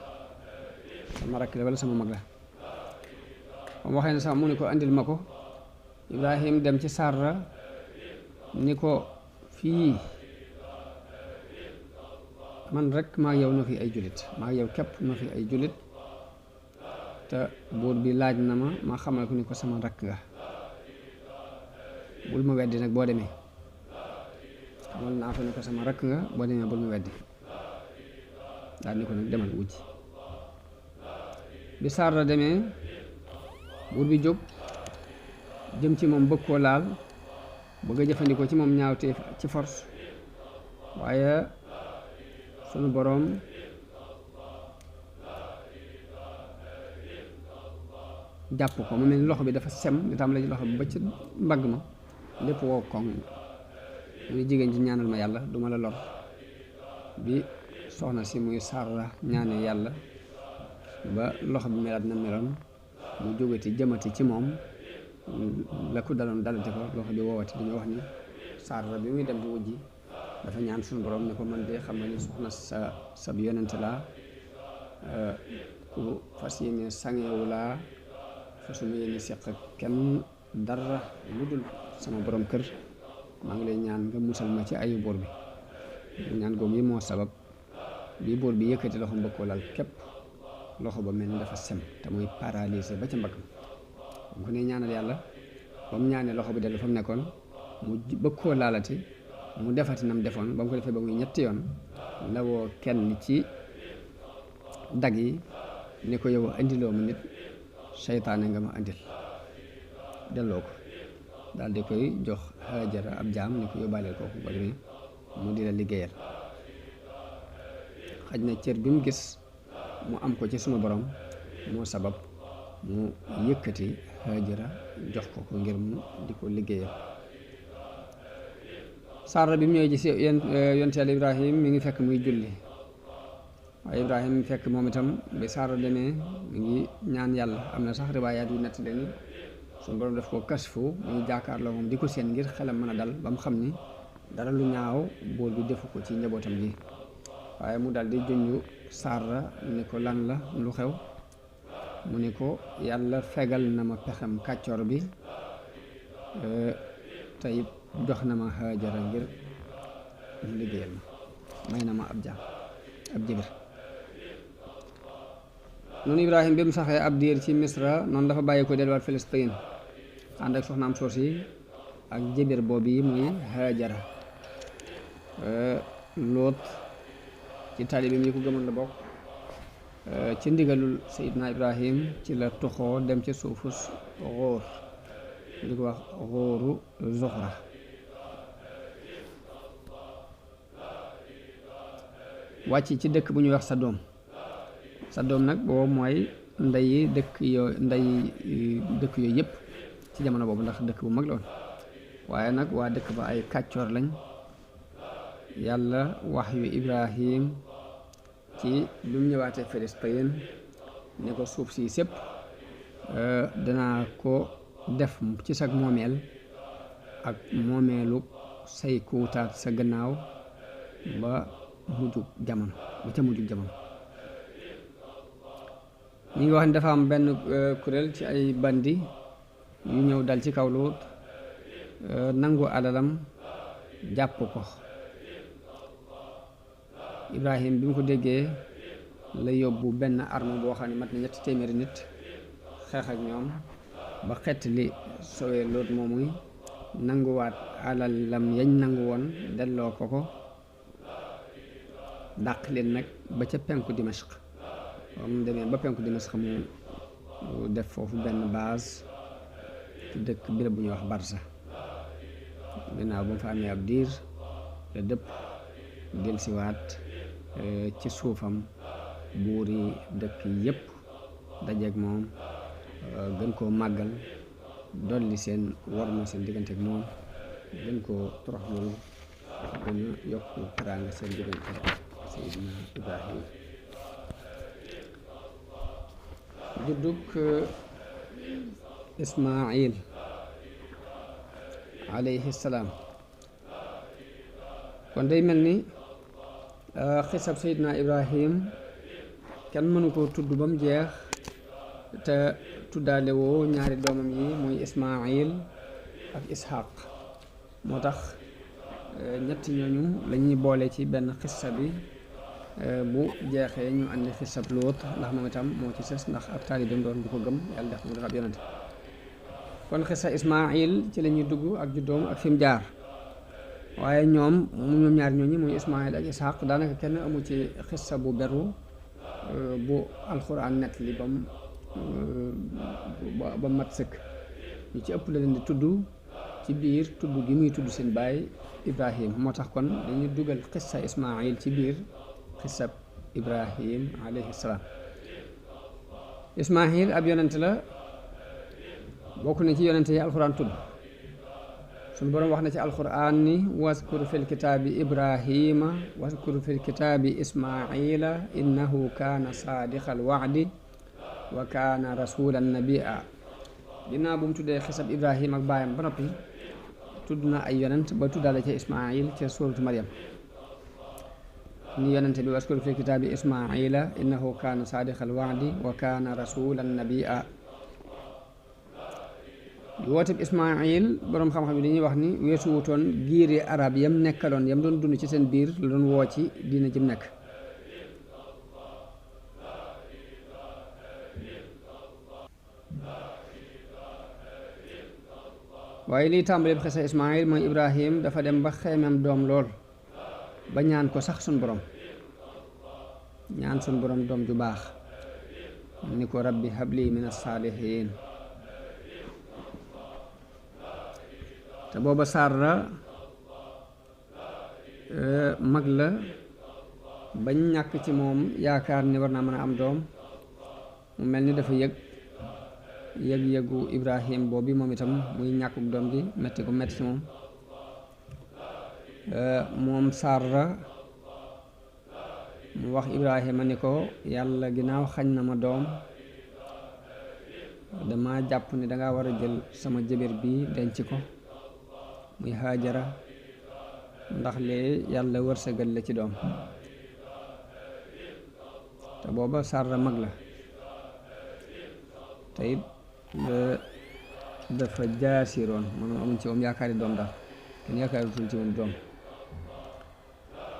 sama rakk la walla sama mag la. ba mu waxee ne sama mu ni ko andil ma ko. Ibrahim dem ci Saara ni ko fii man rek maa yow noo fi ay jullit, maa yow képp noo fi ay jullit, te buur bi laaj na ma xamal ko ni ko sama rakk nga. bul ma weddi nag boo demee, xamal naa ko ni ko sama rakk nga, boo demee bul ma weddi. daal ni ko nag demal wujji. bi Saara demee, buur bi jóg jëm ci moom bëgg koo laal, bëgg a jëfandikoo ci moom ñaawteef ci force, waaye sunu boroom jàpp ko mu mel ni loxo bi dafa sem, di tàmbale ci loxo bi ba ci mbagg ma lépp woo koŋ. mu ni jigéen ji ñaanal ma yàlla duma la lor. bi soxna si muy Saara ñaane yàlla ba loxo bi melaat na meloon, mu jógati jëmati ci moom, la ko daloon dalati ko, loxo bi woowati. dañoo wax ni Saara bi muy dem di wujji dafa ñaan suñu borom ni ko man de xam nga ni soxna sa yonent laa, ku fas yéene sangewu laa, fasuma yéene seq kenn dara lu dul sama borom kër. maa ngi lay ñaan nga musal ma ci ayu buur bi. ñaan googu yi moo sabab bi buur bi yëkkati loxo mbëgg koo laal képp, loxo ba mel ni dafa sem te muy paralysé ba ca mbagg ma. ku ne ñaanal yàlla, ba mu ñaanee loxo bi dellu fa mu nekkoon, mu bëgg koo laalati, mu defati nam defoon. ba mu ko defee ba muy ñetti yoon, la woo kenn ci dag yi ni ko yow andiloo ma nit, seytaane nga ma andil. delloo ko, daal di koy jox Hajara ab jaam ni ko yóbbaaleel kooku ba demee mu di la liggéeyal. xaj na cër bi mu gis mu am ko ci sunu borom moo sabab mu yëkkati Hajara jox ko ngir mu di ko liggéeyal. Saara bi mu ñëwee ci yonent Yàlla Ibrahim mi ngi fekk muy julli, waaye Ibrahim fekk moom itam bi Saara demee mi ngi ñaan yàlla. am na sax riwaayaat yu nett leen suñu borom def ko kasfu, muy jàkkaarloo moom di ko seen ngir xelam mën a dal ba mu xam ni dara lu ñaaw buur bi defu ko ci njabootam gi. waaye mu dal di junju Saara ni ko lan la, lu xew? mu ni ko yàlla fegal na ma pexem kàccoor bi, tey jox na ma Hajara ngir liggéeyal ma, may na ma ab jaam, ab jibir. noonu Ibrahim bi mu saxee ab diir ci Misra, noonu dafa bàyyi ko delluwaat Palestine ànd ak soxnaam soosi ak jibir boobu yi muy Hajara. Loot ci taalibeem yi ko gëmoon la bokk. ci ndigalul Seydina Ibrahim ci la toxoo dem ci suufu Góor, di ko wax Góoru Zuxra. wàcc ci dëkk bu ñuy wax Sadom. Sadom nag boobu mooy ndeyi dëkk yooyu yëpp ci jamono boobu ndax dëkk bu mag la woon. waaye nag waa dëkk ba ay kàccoor lañ. yàlla wax yu Ibrahim ci bi mu ñëwaatee Filistin ne ko suuf si sépp danaa ko def ci sag moomeel ak moomeelu say kuutaat sa gannaaw ba mujjug jamono ba ca mujjug jamono. ñi ngi wax ne dafa am benn kuréel ci ay bandi yu ñëw dal ci kaw Luut nangu alalam jàpp ko. Ibrahim bi mu ko déggee la yóbbu benn arme boo xam ne mat na 300 nit xeex ak ñoom ba xett li sowee Luut moomuy nanguwaat alalam yañ nangu woon delloo ko dàq leen nag ba ca penku Dimashq. ba mu demee ba penku Dimashq mu def foofu benn base ci dëkk béréb bu ñuy wax Barza. ginnaaw ba mu fa amee ab diir la dëpp delsiwaat ci suufam buuri dëkk yépp dajeeg moom gën koo màggal dolli seen worma seen diggante ak moom gën koo toroxlul gën a yokk teraanga seen diggante ak Seydina Ibrahim. juddug Ismaayil alayhi salaam kon day mel ni xisab Seydina Ibrahim kenn mënu koo tudd ba mu jeex te tuddaale woo ñaari doomam yi muy Ismaayil ak Ishaq. moo tax ñetti ñooñu lañuy boole ci benn xissa bi bu jeexee ñu andi xisab Luut ndax moom itam moo ci sës ndax ab taalibeem doon bu ko gëm yàlla def mu def ab yonante. kon xissa Ismaayil ci la ñuy dugg ak juddoom ak fi mu jaar. waaye ñoom ñaar ñooñi muy Ismaayil ak Ishaq daanaka kenn amu ci xissa bu beru bu alxuraan nett li ba mat sëkk. ñu ci ëpp la leen di tudd ci biir tudd gi muy tudd seen baay Ibrahim. moo tax kon dañuy dugal xissa Ismaayil ci biir xissab Ibrahim alayhi salaam. Ismaayil ab yonent la bokk na ci yonent yi alxuraan tudd. suñu boroom wax na ci alxuraan ni waskur fil kitaabi Ibrahima waskur fil kitaabi Ismaayila innahu kaana saadiqal wa'di wa kaana rasulan nabiyya. ginnaaw bu mu tuddee xisab Ibrahim ak baayam ba noppi tudd na ay yonent ba tuddaale ca Ismaayil ca suuratu Maryam ni yonent bi waskur fil kitaabi Ismaayila innahu kaana saadiqal wa'di wa kaana rasulan nabiyya. wooteb Ismaayil boroom xam-xam yi dañuy wax ni weesu wutoon giiri arab yam nekkaloon yam doon dund ci seen biir la doon woo ci diina jëm nekk. waaye liy tàmbali xisa Ismaayil mooy Ibrahim dafa dem ba xeemem doom lool ba ñaan ko sax suñ borom ñaan suñ borom doom ju baax ni ko rabbi habli min as-saalihiin. te booba Saara mag la bañ ñàkk ci moom yaakaar ni war naa mën a am doom mu mel ni dafa yëgu Ibrahim boobu moom itam muy ñàkkuk doom gi metti ko metti ci moom Saara mu wax Ibrahima ni ko yàlla ginnaaw xañ na ma doom dama jàpp ni danga war a jël sama jëbër bi denc ko muy Haajara ndax lee yàlla wërsëgal la ci doom. te booba Saara mag la te it dafa jaasiroon maanaam amuñ ci moom yaakaari doom daal kenn yaakaaritul ci moom doom.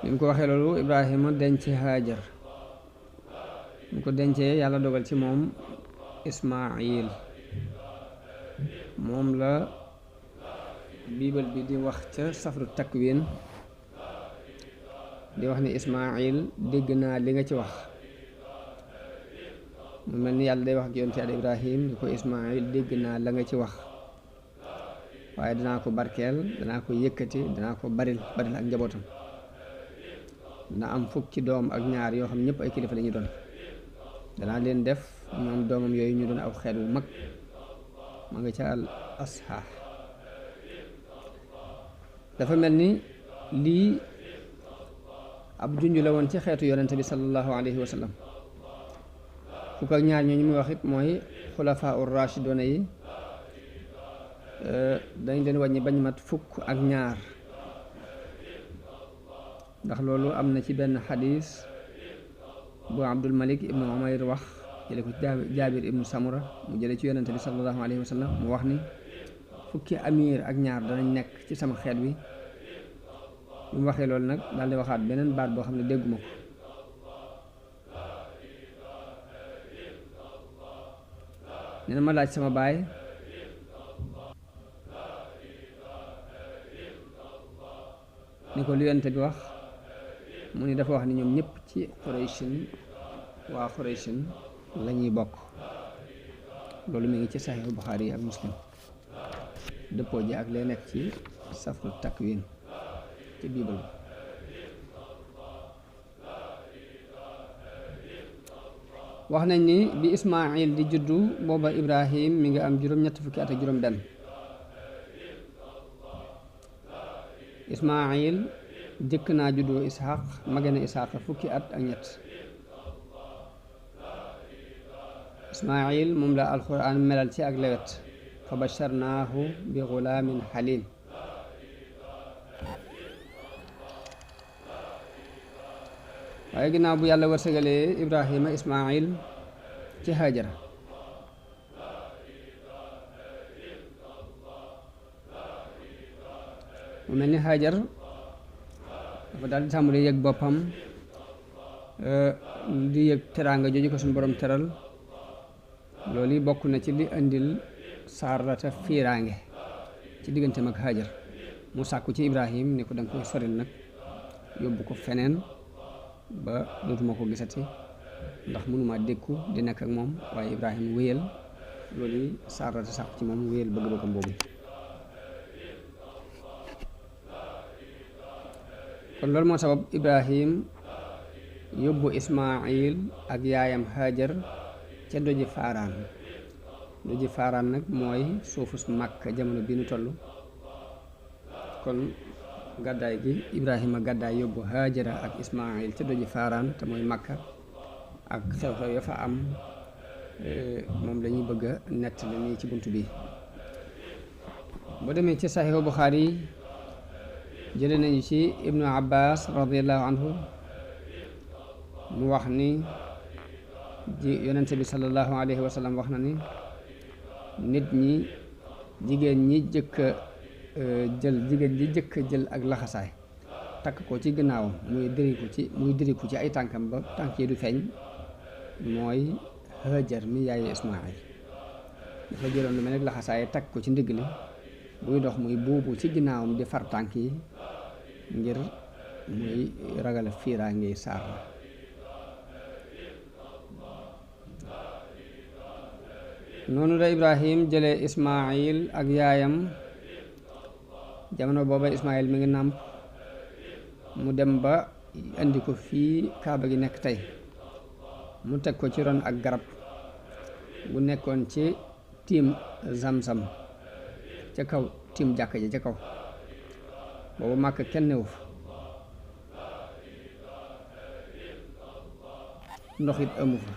bi mu ko waxee loolu Ibrahima denc Haajar mu ko dencee yàlla dogal ci moom Ismaayil moom la biibal bi di wax ca safru takwin di wax ni Ismaayil dégg naa li nga ci wax. mu mel ni yàlla day wax ak yonent Yàlla Ibrahim ni ko Ismaayil dégg naa la nga ci wax waaye danaa ko barkeel danaa ko yëkkati danaa ko baril ak njabootam. dana am fukki doom ak ñaar yoo xam ñëpp ay kilifa la ñuy doon danaa leen def ñoom doomam yooyu ñu doon aw xeet wu mag ma nga ca al asxaax. dafa mel ni lii ab junj la woon ci xeetu yonente bi sallallahu alayhi wa sallam. fukk ak ñaar ñooñu muy wax it mooy xulafaa ur rashidona yi dañ leen wàññi bañ mat fukk ak ñaar, ndax loolu am na ci benn xadis bu Abdul Malik ibnu Umayr wax jële ko ci Jaabir ibnu Samura mu jële ci yonente bi sallallahu alayhi wa sallam mu wax ni fukki amir ak ñaar danañ nekk ci sama xeet wi. bi mu waxee loolu nag daal di waxaat beneen baat boo xam ne dégguma ko. nee na ma laaj sama baay ni ko lu yonente bi wax mu ni dafa wax ni ñoom ñëpp ci Qurayshin waa Qurayshin la ñuy bokk. loolu mi ngi ci Saxiixu Buxaari yi ak Muslim dëppoo ji ak lay nekk ci Safru Takwin ci Bible. wax nañ ni bi Ismaayil di juddu booba Ibrahim mi ngi am juróom-ñett fukki at ak juróom benn. Ismaayil jëkk naa juddoo Isxaq mage na Isxaq fukki at ak ñett. Ismaayil moom la alxuraan melal ci ak lewet fa basharnaahu bi gulaamin xaliim. waaye ginnaaw bu yàlla wërsëgalee Ibrahima Ismaayil ci Hajara mu mel ni Hajar dafa daal di tàmbali yëg boppam di yëg teraanga jooju ko suñu borom teral. loolu yi bokk na ci li indil Saarata fiiraange ci digganteem ak Hajar mu sàkku ci Ibrahim ni ko danga koy soril nag yóbbu ko feneen ba dootuma ko gisati ndax mënuma dékku di nekk ak moom. waaye Ibrahim wéyal loolu yi Saarata sàkku ci moom wéyal bëgg-bëggam boobu. kon loolu moo sabab Ibrahim yóbbu Ismaayil ak yaayam Hajar ca doji Faaraan. doji Faaraan nag mooy suufus Makka jamono bi nu toll. kon gàddaay gi Ibrahima gàddaay yóbbu Hajara ak Ismaayil ca doji Faaraan te mooy Makka ak xew-xew ya fa am moom lañuy bëgg a nettali nii ci bunt bi. boo demee ci Saxiixu Buxaari jële nañu ci Ibnu Abbas radiallahu anhu mu wax ni yonente bi sallallahu alayhi wa sallam wax na ni nit ñi jigéen ñi jigéen ji jëkk jël ak laxasaay takk ko ci gannaawam muy diriku ci ay tànkam ba tànk yi du feeñ mooy Hajar mi yaayu Ismaayil. dafa jëloon lu mel ne laxasaay takk ko ci ndigg li buy dox muy buubu ci ginnaawam di far tànk yi ngir muy ragal fiiraange Saara. noonu la Ibrahim jëlee Ismaayil ak yaayam jamono booba Ismaayil mi ngi nàmp mu dem ba indi ko fii Kaaba gi nekk tey mu teg ko ci ron ak garab bu nekkoon ci tiim Zamzam ca kaw tiim jàkka ji ca kaw. boobu Màkka kenn newu fa ndox it amu fa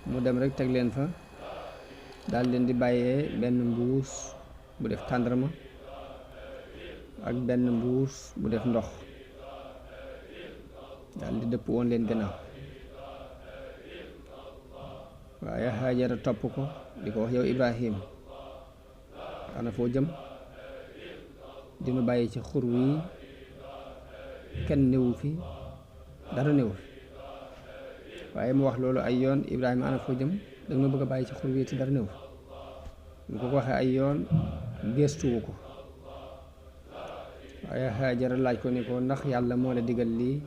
mu dem rek teg leen fa daal leen di bàyyee benn mbuus bu def tàndarma ak benn mbuus bu def ndox daal di dëpp woon leen gannaaw. waaye Hajara topp ko di ko wax yow Ibrahim ana foo jëm dinu bàyyi ci xur wi kenn newu fi dara newu fi. waaye mu wax loolu ay yoon Ibrahima ana foo jëm da nga ma bëgg a bàyyi ci xur wi ci dara newu fi. mu ko waxee ay yoon gëstuwu ko. waaye Hajara laaj ko ni ko ndax yàlla moo la digal lii.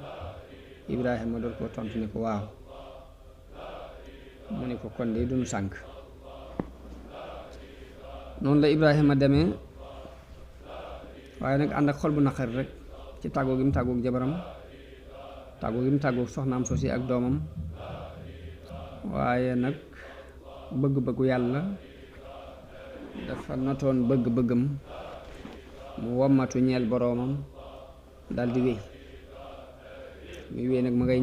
Ibrahima doon ko tontu ni ko waaw. mu ni ko kon de duñu sànk. noonu la Ibrahima demee waaye nag ànd ak xol bu naqar rek ci tàggoo gi mu tàggoog jabaram tàggoo gi mu tàggoog soxnaam soosi ak doomam waaye nag bëgg-bëggu yàlla dafa notoon bëgg-bëggam mu wommatu ñeel boroomam daldi wéy muy wéy nag ma ngay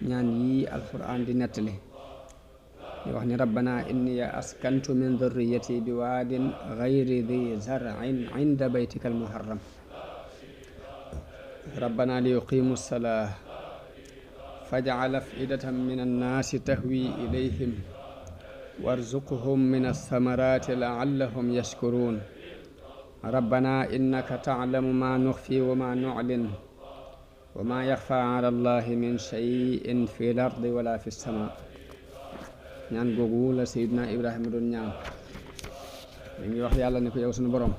ñaan yii alxuraan di nettali di wax ni rabbana inni askantu min dhurriyyati bi waadin ghayri dhi zar'in 'inda baytika almuharram rabbana li yuqimu as-salaa faj'al af'idatan min annaasi tahwi ilayhim warzuqhum min ath-thamarati la'allahum yashkurun rabbana innaka ta'lamu ma nukhfi wa ma nu'lin wa ma yaxfa 'ala allahi min shay'in fi l-ardi wala fi s-samaa ñaan googu la Seydina Ibrahima doon ñaan mi ngi wax yàlla ne ko yow sunu borom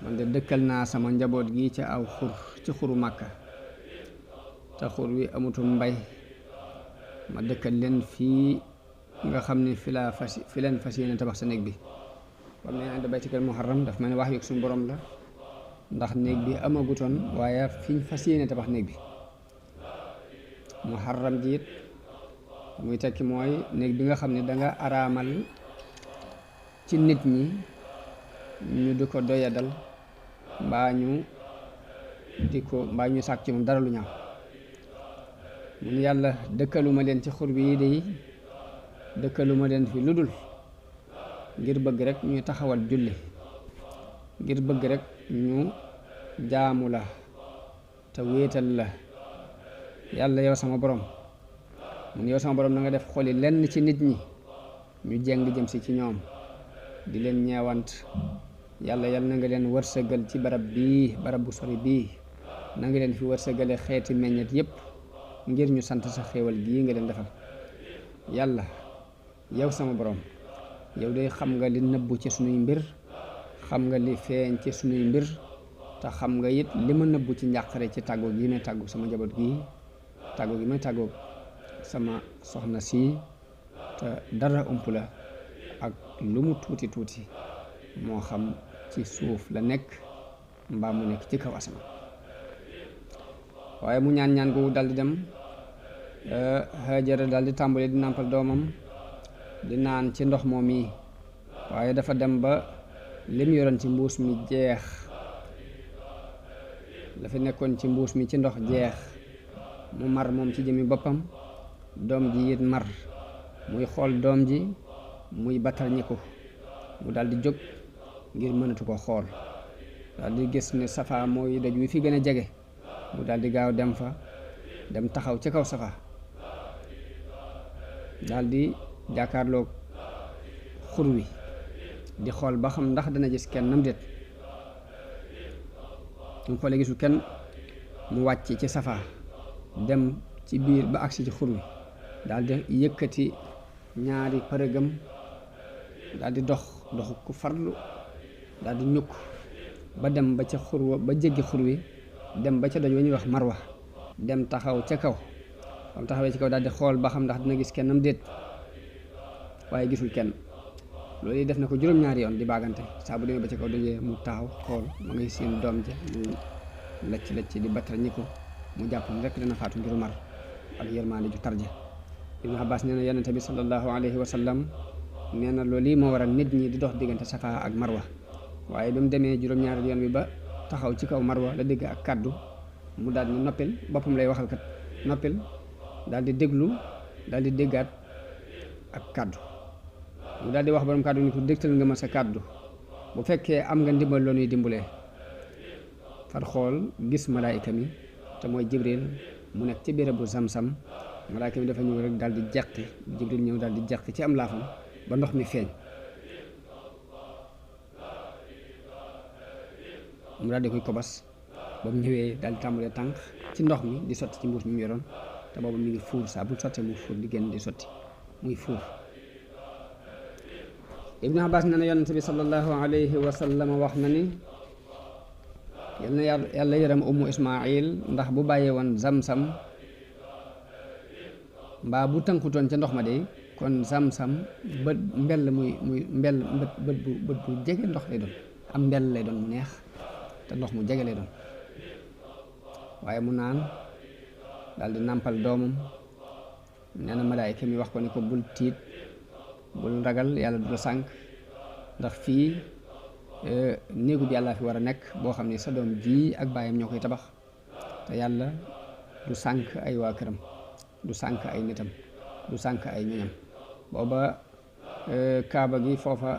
man de dëkkal naa sama njaboot gi ca aw xur ci xuru Màkka te xur wi amutum mbay ma dëkkal leen fii nga xam ne fi leen fas yéene tabax sa néeg bi bam ne inda baytikal muharram daf ma ne wax yu suñu borom la ndax néeg bi amagutoon waaye fiñ fas yéene tabax néeg bi muharram ji it muy tekki mooy néeg bi nga xam ne danga araamal ci nit ñi ñu di ko doyadal mbaa ñu sàkk ci moom dara lu ñaaw mun yàlla dëkkaluma leen ci xur bi day dëkkaluma leen fi lu dul ngir bëgg rek ñuy taxawal julli ngir bëgg rek ñu jaamu la te wéetal la yàlla yow sama borom mun yow sama borom na nga def xoli lenn ci nit ñi ñu jeng jëm si ci ñoom di leen ñeewant yàlla na nga leen wërsëgal ci barab bu sori bii na nga leen fi wërsëgale xeeti meññet yépp ngir ñu sant sa xéewal gii nga leen defal yàlla yow sama borom yow day xam nga li nëbbu ci sunuy mbir xam nga li feeñ ci sunuy mbir te xam nga it li ma nëbbu ci njàqare ci tàggoo gi may tàggu sama njaboot gi tàggoo gi may tàggoo sama soxna si te dara ump la ak lu mu tuuti tuuti moo xam ci suuf la nekk mbaa mu nekk ci kaw asamaan waaye mu ñaan gu daldi dem Hajara daldi tàmbali di nàmpal doomam di naan ci ndox moom yi waaye dafa dem ba lim yoroon ci mbuus mi jeex la fi nekkoon ci mbuus mi ci ndox jeex mu mar moom ci jëmi boppam doom ji it mar muy xool doom ji muy battal ñi ko mu daldi jóg ngir mënatu ko xool daldi gis ne Safa mooy doj wi fi gën a jege mu daldi gaaw dem taxaw ci kaw Safa daldi jàkkaarloog xur wi di xool ba xam ndax dana gis kenn nam déet mu xoolee gisul kenn mu wàcc ci Safa dem ci biir ba agsi ci xur wi daldi yëkkati ñaari përëgam daldi doxu ku farlu daldi ñukk ba dem ba ca xur wa ba jéggi xur wi dem ba ca doj wa ñuy wax Marwa dem taxaw ca kaw bam taxawee ci kaw daldi xool ba xam ndax dina gis kennam déet waaye gisul kenn loolu yi def na ko juróom-ñaari yoon di baagante saa bu demee ba ca kaw dojee mu taxaw xool ma ngay seen doom ja mu lacc di battal ñi ko mu jàpp ni rek dana faatu ngir mar ak yërmaande ju tarja Ibnu Abbas nee na yonent bi sallallahu alayhi wa sallam nee na loolu yi moo waral nit ñi di dox diggante Safa ak Marwa waaye bi mu demee juróom-ñaari yoon bi ba taxaw ci kaw Marwa la dégg ak kàddu mu daal di noppil boppam lay waxal kat noppil daal di déglu daal di déggaat ak kàddu mu daal di wax borom kàddu ni ko dégtal nga ma sa kàddu bu fekkee am nga ndimbal loo ñuy dimbalee far xool gis malaayika mi te mooy Jibril mu nekk ci bérébu Zamzam malaayika mi dafa ñëw rek daal di jeqi Jibril ñëw daal di jeqi ci am laafam ba ndox mi feeñ mu daal di koy kobas ba mu ñëwee daal di tàmbalee tànk ci ndox mi di sotti ci mbuus mi mu yoroon te boobu mi ngi fuur saa bu sottee mu fuur di génn di sotti muy fuur Ibnu Abbas nee na yonent bi sallallahu alayhi wa sallam wax na ni yal na yàlla yërëm ummu Ismaayil ndax bu bàyyee woon Zamzam mbaa bu tënkutoon ca ndox ma de kon Zamzam bët bu jege ndox lay doon am mbell lay doon mu neex te ndox mu jege lay doon waaye mu naan daal di nàmpal doomam nee na malaayka mi wax ko ni ko bul tiit bul ragal yàlla du la sànk ndax fii néegu bi yàlla fi war a nekk boo xam ne sa doom ji ak baayam ñoo koy tabax te yàlla du sànk ay waa këram du sànk ay nitam du sànk ay ñoñam booba kaaba gi foofa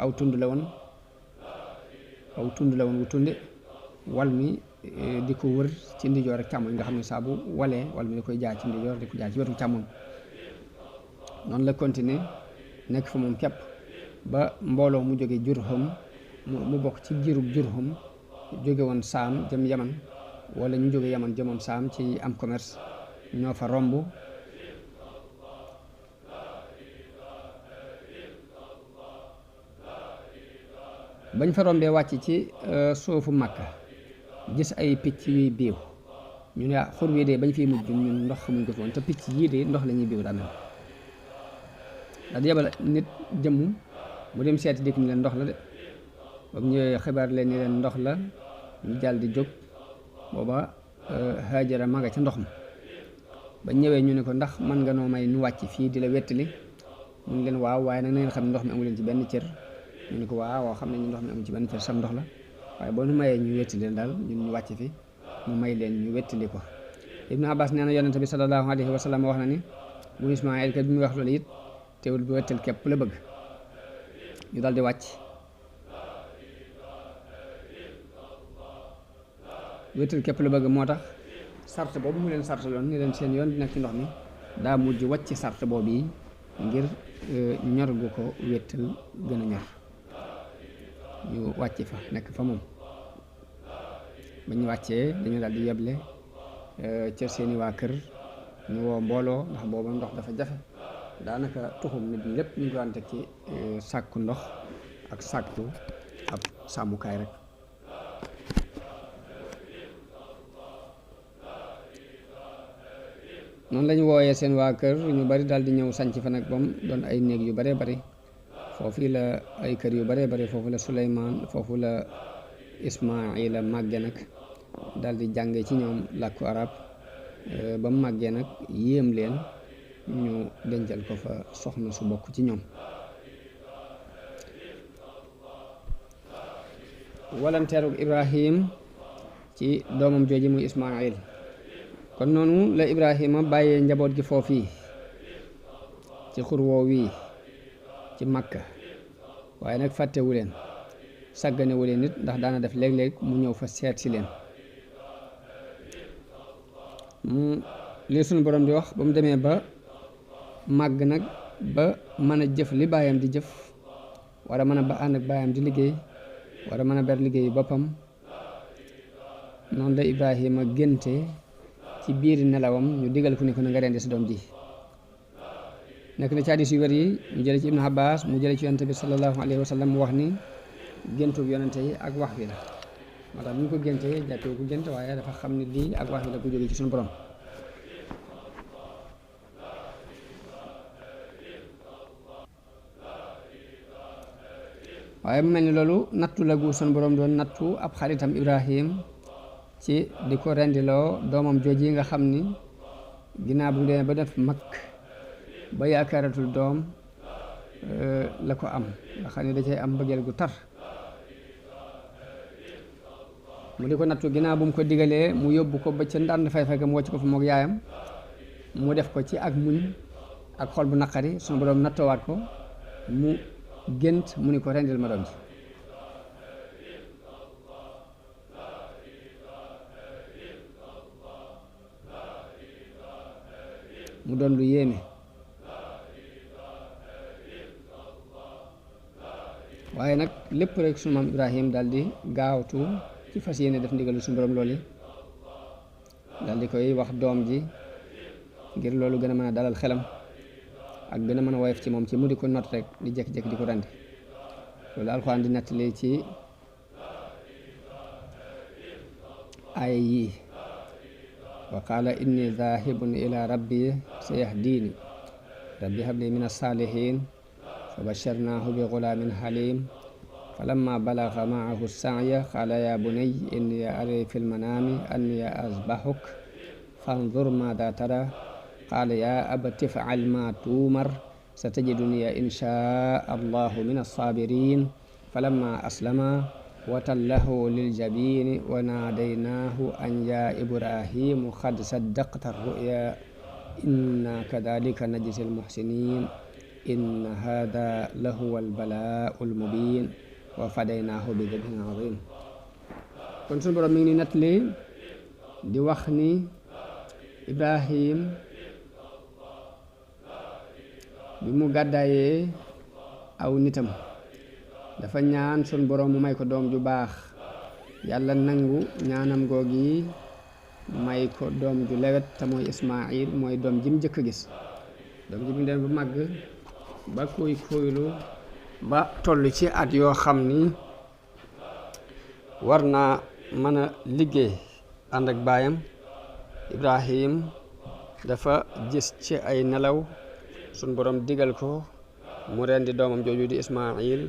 aw tund la woon wu tunde wal mi di ko wër ci ndijoor ak càmmoñ nga xam ne saa bu walee wal mi di koy jaar ci ndijoor di ko jaar ci wetu càmmoñ noonu la continuer nekk fa moom képp ba mbooloo mu jóge Jurhum mu bokk ci giirug Jurhum jóge woon Saam jëm Yaman wala ñu jóge Yaman jëmoon Saam ci am commerce ñoo fa romb bañ fa rombee wàcc ci suufu Makka gis ay picc yuy biiw ñu ne xur wi de bañ fiy mujj ñun ndox xamuñ ko fi woon te picc yii de ndox la ñuy biiw daa mel daal di yebal nit jëmm mu dem seeti dikk ñu leen ndox la de ba mu ñëwee xibaar leen ni leen ndox la ñu jàll di jóg booba Haajara ma nga ca ndox ma ba ñëwee ñu ne ko ndax mën nga noo may nu wàcc fii di la wettali mu ne leen waaw waaye nag na ngeen xam ne ndox mi amu leen ci benn cër ñu ne ko waaw xam nañu ndox mi amu ci benn cër sam ndox la waaye boo nu mayee ñu wettali leen daal ñun ñu wàcc fi mu may leen ñu wettali ko. Ibnu Abbas nee na yonente bi sallallahu alayhi wa sallam wax na ni bu Ismaayil kat bi muy wax loolu it teewul bu wettal képp la bëgg ñu daal di wàcc wettal képp la bëgg moo tax sart boobu mu leen sartaloon ni leen seen yoon di nekk ci ndox mi daa mujj wàcc sart boobu yi ngir ñor gu ko wettal gën a ñor ñu wàcc fa nekk fa moom ba ñu wàccee dañu daal di yeble ca seeni waa kër ñu woo mbooloo ndax booba ndox dafa jafe daanaka tuxum nit ñi lépp ñu ngi ko daan teg ci sàkku ndox ak sàkku ab sàmmukaay rek noonu lañu wooyee seen waa kër ñu bari daal di ñëw sanc fa nag bam doon ay néeg yu baree bari foofu la ay kër yu baree bari foofu la Suleymaan foofu la Ismaayila màgge nag daal di jànge ci ñoom làkku arab ba mu màggee nag yéem leen ñu dencal ko fa soxna su bokk ci ñoom walanteeru Ibrahim ci doomam jooji muy Ismaayil kon noonu la Ibrahima bàyyee njaboot gi foofii ci xur woow wii ci Makka waaye nag fàttewu leen sàgganewu leen nit ndax daana def léeg-léeg mu ñëw fa seet si leen lii suñu borom di wax ba mu demee ba màgg nag ba mën a jëf li baayam di jëf war a mën a ba ànd ak baayam di liggéey war a mën a ber liggéey boppam noonu la Ibrahima génte ci biir nelawam ñu digal ku ne ko na nga rendi sa doom ji nekk na ci hadiis yu wér yi ñu jële ci Ibnu Abbas mu jële ci yonente bi sallallahu alayhi wa sallam mu wax ni géntug yonente yi ak wax wi la moo tax bu ñu ko géntee jàppee ko gént waaye dafa xam ne lii ak wax wi la ko jógee ci suñu borom waaye mu mel ni loolu nattu la gu suñu borom doon nattu ab xaritam Ibrahim ci di ko rendiloo doomam jooji nga xam ni ginnaaw bu mu demee ba def mag ba yaakaaratul doom la ko am nga xam ne da cay am mbëggeel gu tar mu di ko nattu ginnaaw bu mu ko digalee mu yóbbu ko ba ca ndànd fay fekk mu wàcc ko fa moog yaayam mu def ko ci ak muñ ak xol bu naqari suñu borom nattoowaat ko mu gént mu ni ko rendil ma doom ji mu doon lu yéeme waaye nag lépp rek sunu maam Ibrahim daal di gaawtu ci fas yéene def ndigalu suñu borom loolu daal di koy wax doom ji ngir loolu gën a mën a dalal xelam ak gën a mën a woyof ci moom ci mu di ko not rek di jékki-jékki di ko rendi loolu alxuraan di nettali ci aaya yii wa qaala inni zaahibun ila rabbi sayahdini rabbi habli min as-saalihin fa basharnaahu bi gulaamin halim falamma balaga maahu as-sa'ya qaala ya bunay inni ara fi l-manaami anni azbahuk fanzur maada tara qaala yaa abati if'al maa tu'mar satajidunii inshaa allahu min as-saabiriin falammaa aslamaa wa tallahu liljabiini wa naadaynaahu an yaa ibraahiimu qad saddaqta ar-ru'yaa inna kadhalika najzi al-muhsiniin inna haadha lahuwa al-balaa'u al-mubiin wa fadaynaahu bi dhabhin aziim. kon sunu borom mi ngi nettali di wax ni Ibrahim bi mu gàddaayee aw nitam dafa ñaan sunu borom mu may ko doom ju baax, yàlla nangu ñaanam googi may ko doom ju lewet te mooy Ismaayil, mooy doom ji mu njëkk a gis. doom ji mu dem ba màgg ba koy koylu ba toll ci at yoo xam ni war naa mën a liggéey ànd ak baayam. Ibrahim dafa gis ci ay nelaw sun borom digal ko mu rendi doomam jooju di Ismaayil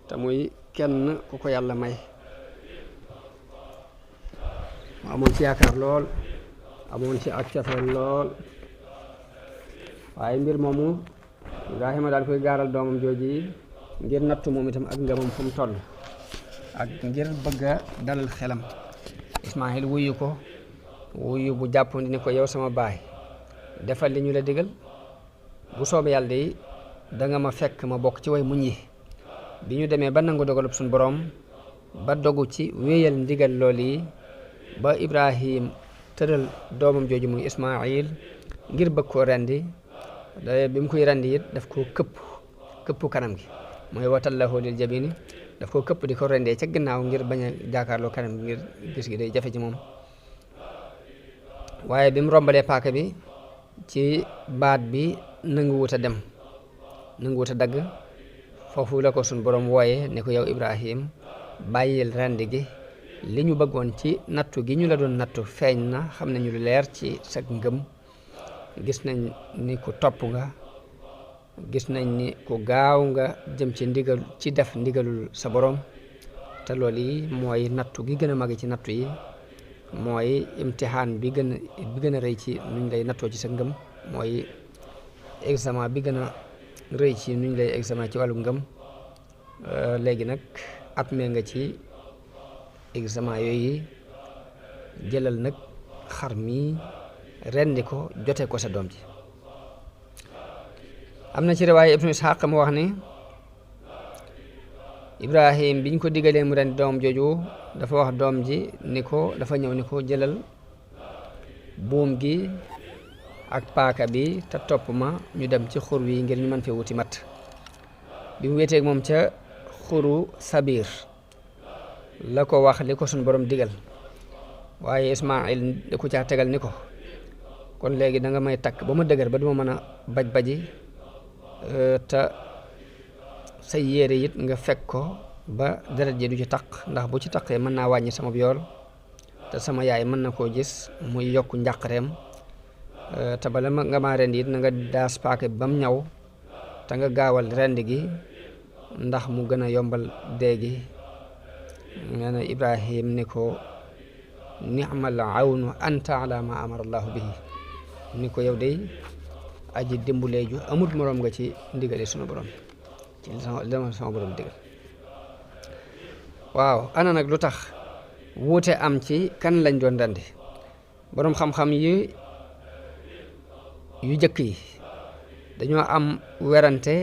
te muy kenn ku ko yàlla may. mu amoon ci yaakaar lool, amoon ci ak cofeel lool, waaye mbir moomu Ibrahima daal koy gaaral doomam jooji ngir nattu moom itam ak ngëmam fu mu toll ak ngir bëgg a dalal xelam. Ismaayil wuyu ko wuyu bu jàppandi ni ko yow sama baay defal li ñu la digal, bu soobee yàlla de danga ma fekk ma bokk ci way muñ yi. bi ñu demee ba nangu dogalub suñu borom ba dogu ci wéyal ndigal lool yi ba Ibrahim tëral doomam jooju muy Ismaayil ngir bëgg koo rendi, bi mu koy rendi it daf koo këpp kanam gi, mooy watallahu lil jabini, daf koo këpp di ko rendee ca gannaaw ngir bañ a jaakaarloo kanam gi ngir gis gi day jafe ci moom. waaye bi mu rombalee paaka bi ci baat bi nanguwut a dem, nanguwut a dagg, foofu la ko suñ borom wooye ne ko yow Ibrahim bàyyil rendi gi, li ñu bëggoon ci nattu gi ñu la doon nattu feeñ na, xam nañu lu leer ci sa ngëm, gis nañ ni ku topp nga, gis nañ ni ku gaaw nga jëm ci ndigal ci def ndigalul sa borom, te loolu yi mooy nattu gi gën a mag ci nattu yi, mooy imtihaan bi gën a rëy ci nuñ lay nattoo ci sa ngëm, mooy examen bi gën a rëy ci nuñ lay examen ci wàllu ngëm. léegi nag at mee nga ci examen yooyu, jëlal nag xar mi rendi ko jote ko sa doom ji. am na ci riwaaya Ibnu Isxaaq mu wax ni Ibrahim biñ ko digalee mu rendi doom jooju dafa wax doom ji ni ko, dafa ñëw ni ko jëlal buum gi ak paaka bi te topp ma ñu dem ci xur wi ngir ñu mën fee wuti mat. bi mu wéeteeg moom ca xuru Sabiir la ko wax li ko suñ borom digal, waaye Ismaayil da ko caa tegal ni ko kon léegi da nga may takk ba ma dëgër ba duma mën a baj-baji, te say yére it nga fekk ko ba deret ji du ci taq, ndax bu ci taqee mën naa wàññi sama yool te sama yaay mën na koo gis muy yokk njàqareem. te bala nga maa rendi it na nga daas paaka bi ba mu ñaw te nga gaawal rendi gi ndax mu gën a yombal dee gi. nee na Ibrahim ni ko ni'mal awnu anta ala ma amara allahu bihi, ni ko yow day aji dimbulee ju amut moroom nga ci ndigale sunu borom, ci sama borom digal. waaw ana nag lu tax wuute am ci kan lañ doon rendi. boroom xam-xam yu jëkk yi dañoo am werante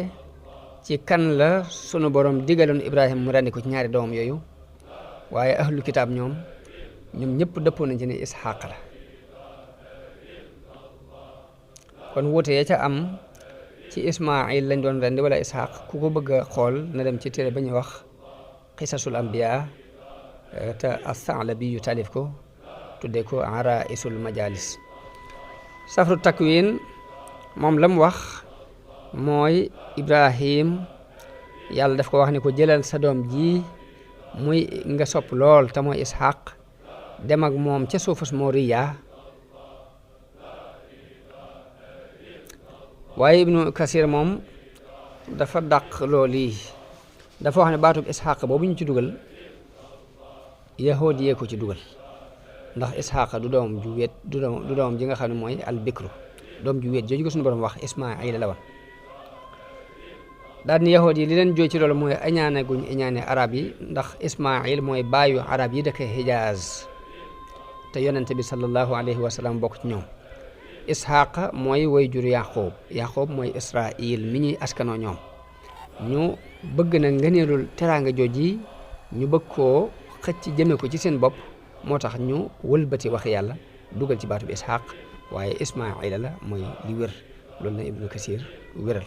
ci kan la sunu borom digaloon Ibrahim mu rendi ko ci ñaari doomam yooyu, waaye ahlu kitaab ñoom ñëpp dëppoo nañ ci ne Isxaaq la. kon wuute ya ca am ci Ismaayil lañ doon rendi wala Isxaaq, ku ko bëgg a xool na dem ci téere ba ñuy wax qisasul anbiya te as-Sa'labi yu taalif ko tuddee ko Araisul Majalis. Safru Takwin moom la mu wax mooy Ibrahim yàlla daf ko wax ni ko jëlal sa doom ji muy nga sopp lool te mooy Isxaaq, dem ak moom ca suufus Moriya. waaye Ibnu Kasir moom dafa dàq loolu yi, dafa wax ne baatub Isxaaq boobu ñu ci dugal yahood yee ko ci dugal, ndax Isxaaq du doom ju wet, du doom ji nga xam ne mooy al bikru, doom ju wéet jooju ko suñu borom wax Ismaayil la woon. daal ni yahood yi li leen jooy ci loolu mooy añaane guñ añaane arab yi ndax Ismaayil mooy baayu arab yi dëkk Hijaaz te yonente bi sallallahu alayhi wa sallam bokk ci ñoom. Isxaaq mooy way jur Yaqoob mooy Israil mi ñuy askanoo ñoom. ñu bëgg na ngëneelul teraanga jooj yi ñu bëgg koo xëcc jëme ko ci seen bopp, moo tax ñu wëlbati wax yàlla dugal ci baatu bi Isxaaq, waaye Ismaayila la mooy li wér. loolu na Ibnu Kasir wéral.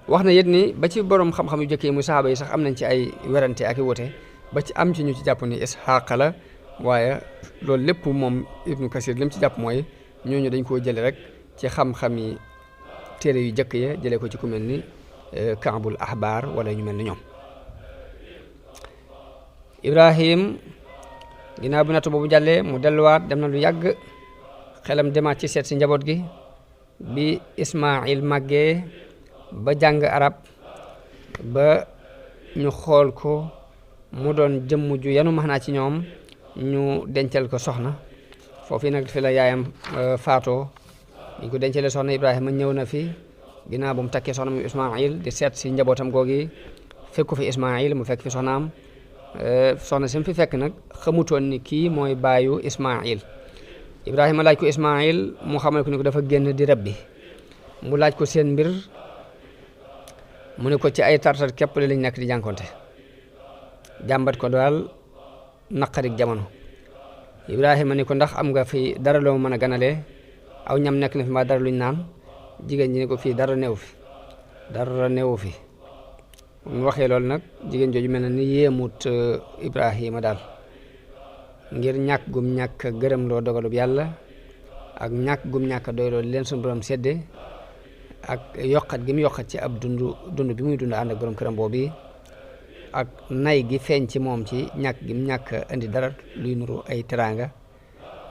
wax na yit ni ba ci borom xam-xam yu jëkkee mu saxaaba yi sax am nañ ci ay werante ak i wote ba ci am ci ñu ci jàpp ni Isxaaq la, waaye loolu lépp moom Ibnu Kasir li mu ci jàpp mooy ñooñu dañ koo jële rek ci xam-xam yi téere yu jëkk ya jëlee ko ci ku mel ni Kaabul Ahbaar wala ñu mel ni ñoom. Ibrahim ginnaaw bi natt boobu jàllee mu delluwaat dem na lu yàgg, xelam demaat ci seet si njaboot gi. bi Ismaayil màggee ba jàng arab ba ñu xool ko mu doon jëmm ju yanu maanaa ci ñoom, ñu dencal ko soxna. foofu nag fi la yaayam faatoo. bi ñu ko dencalee soxna Ibrahima ñëw na fi ginnaaw bu mu takkee soxna mu Ismaayil di seet si njabootam googi, fekku fi Ismaayil mu fekk fi soxnaam. soxna si mu fi fekk nag xamutoon ni kii mooy baayu Ismaayil. Ibrahima laaj ko Ismaayil mu xamal ko ni ko dafa génn di rab bi. mu laaj ko seen mbir mu ne ko ci ay tartar képp lañ nekk di jànkonte, jàmbat ko daal naqarik jamono. Ibrahima ni ko ndax am nga fi dara loo mën a ganalee, aw ñam nekk na fi mbaa dara luñ naan. jigéen ji ne ko fii dara newu fi. mu waxee loolu nag jigéen jooju mel na ni yéemut Ibrahima daal, ngir ñàkk gum ñàkk gërëm loo dogalub yàlla ak ñàkk gum ñàkk doy loolu leen suñu borom sedde ak yokkat gi mu yokkat ci ab dund bi muy dund ànd ak borom këram boobu, ak nay gi feeñ ci moom ci ñàkk gi mu ñàkk indi dara luy nuru ay teraanga.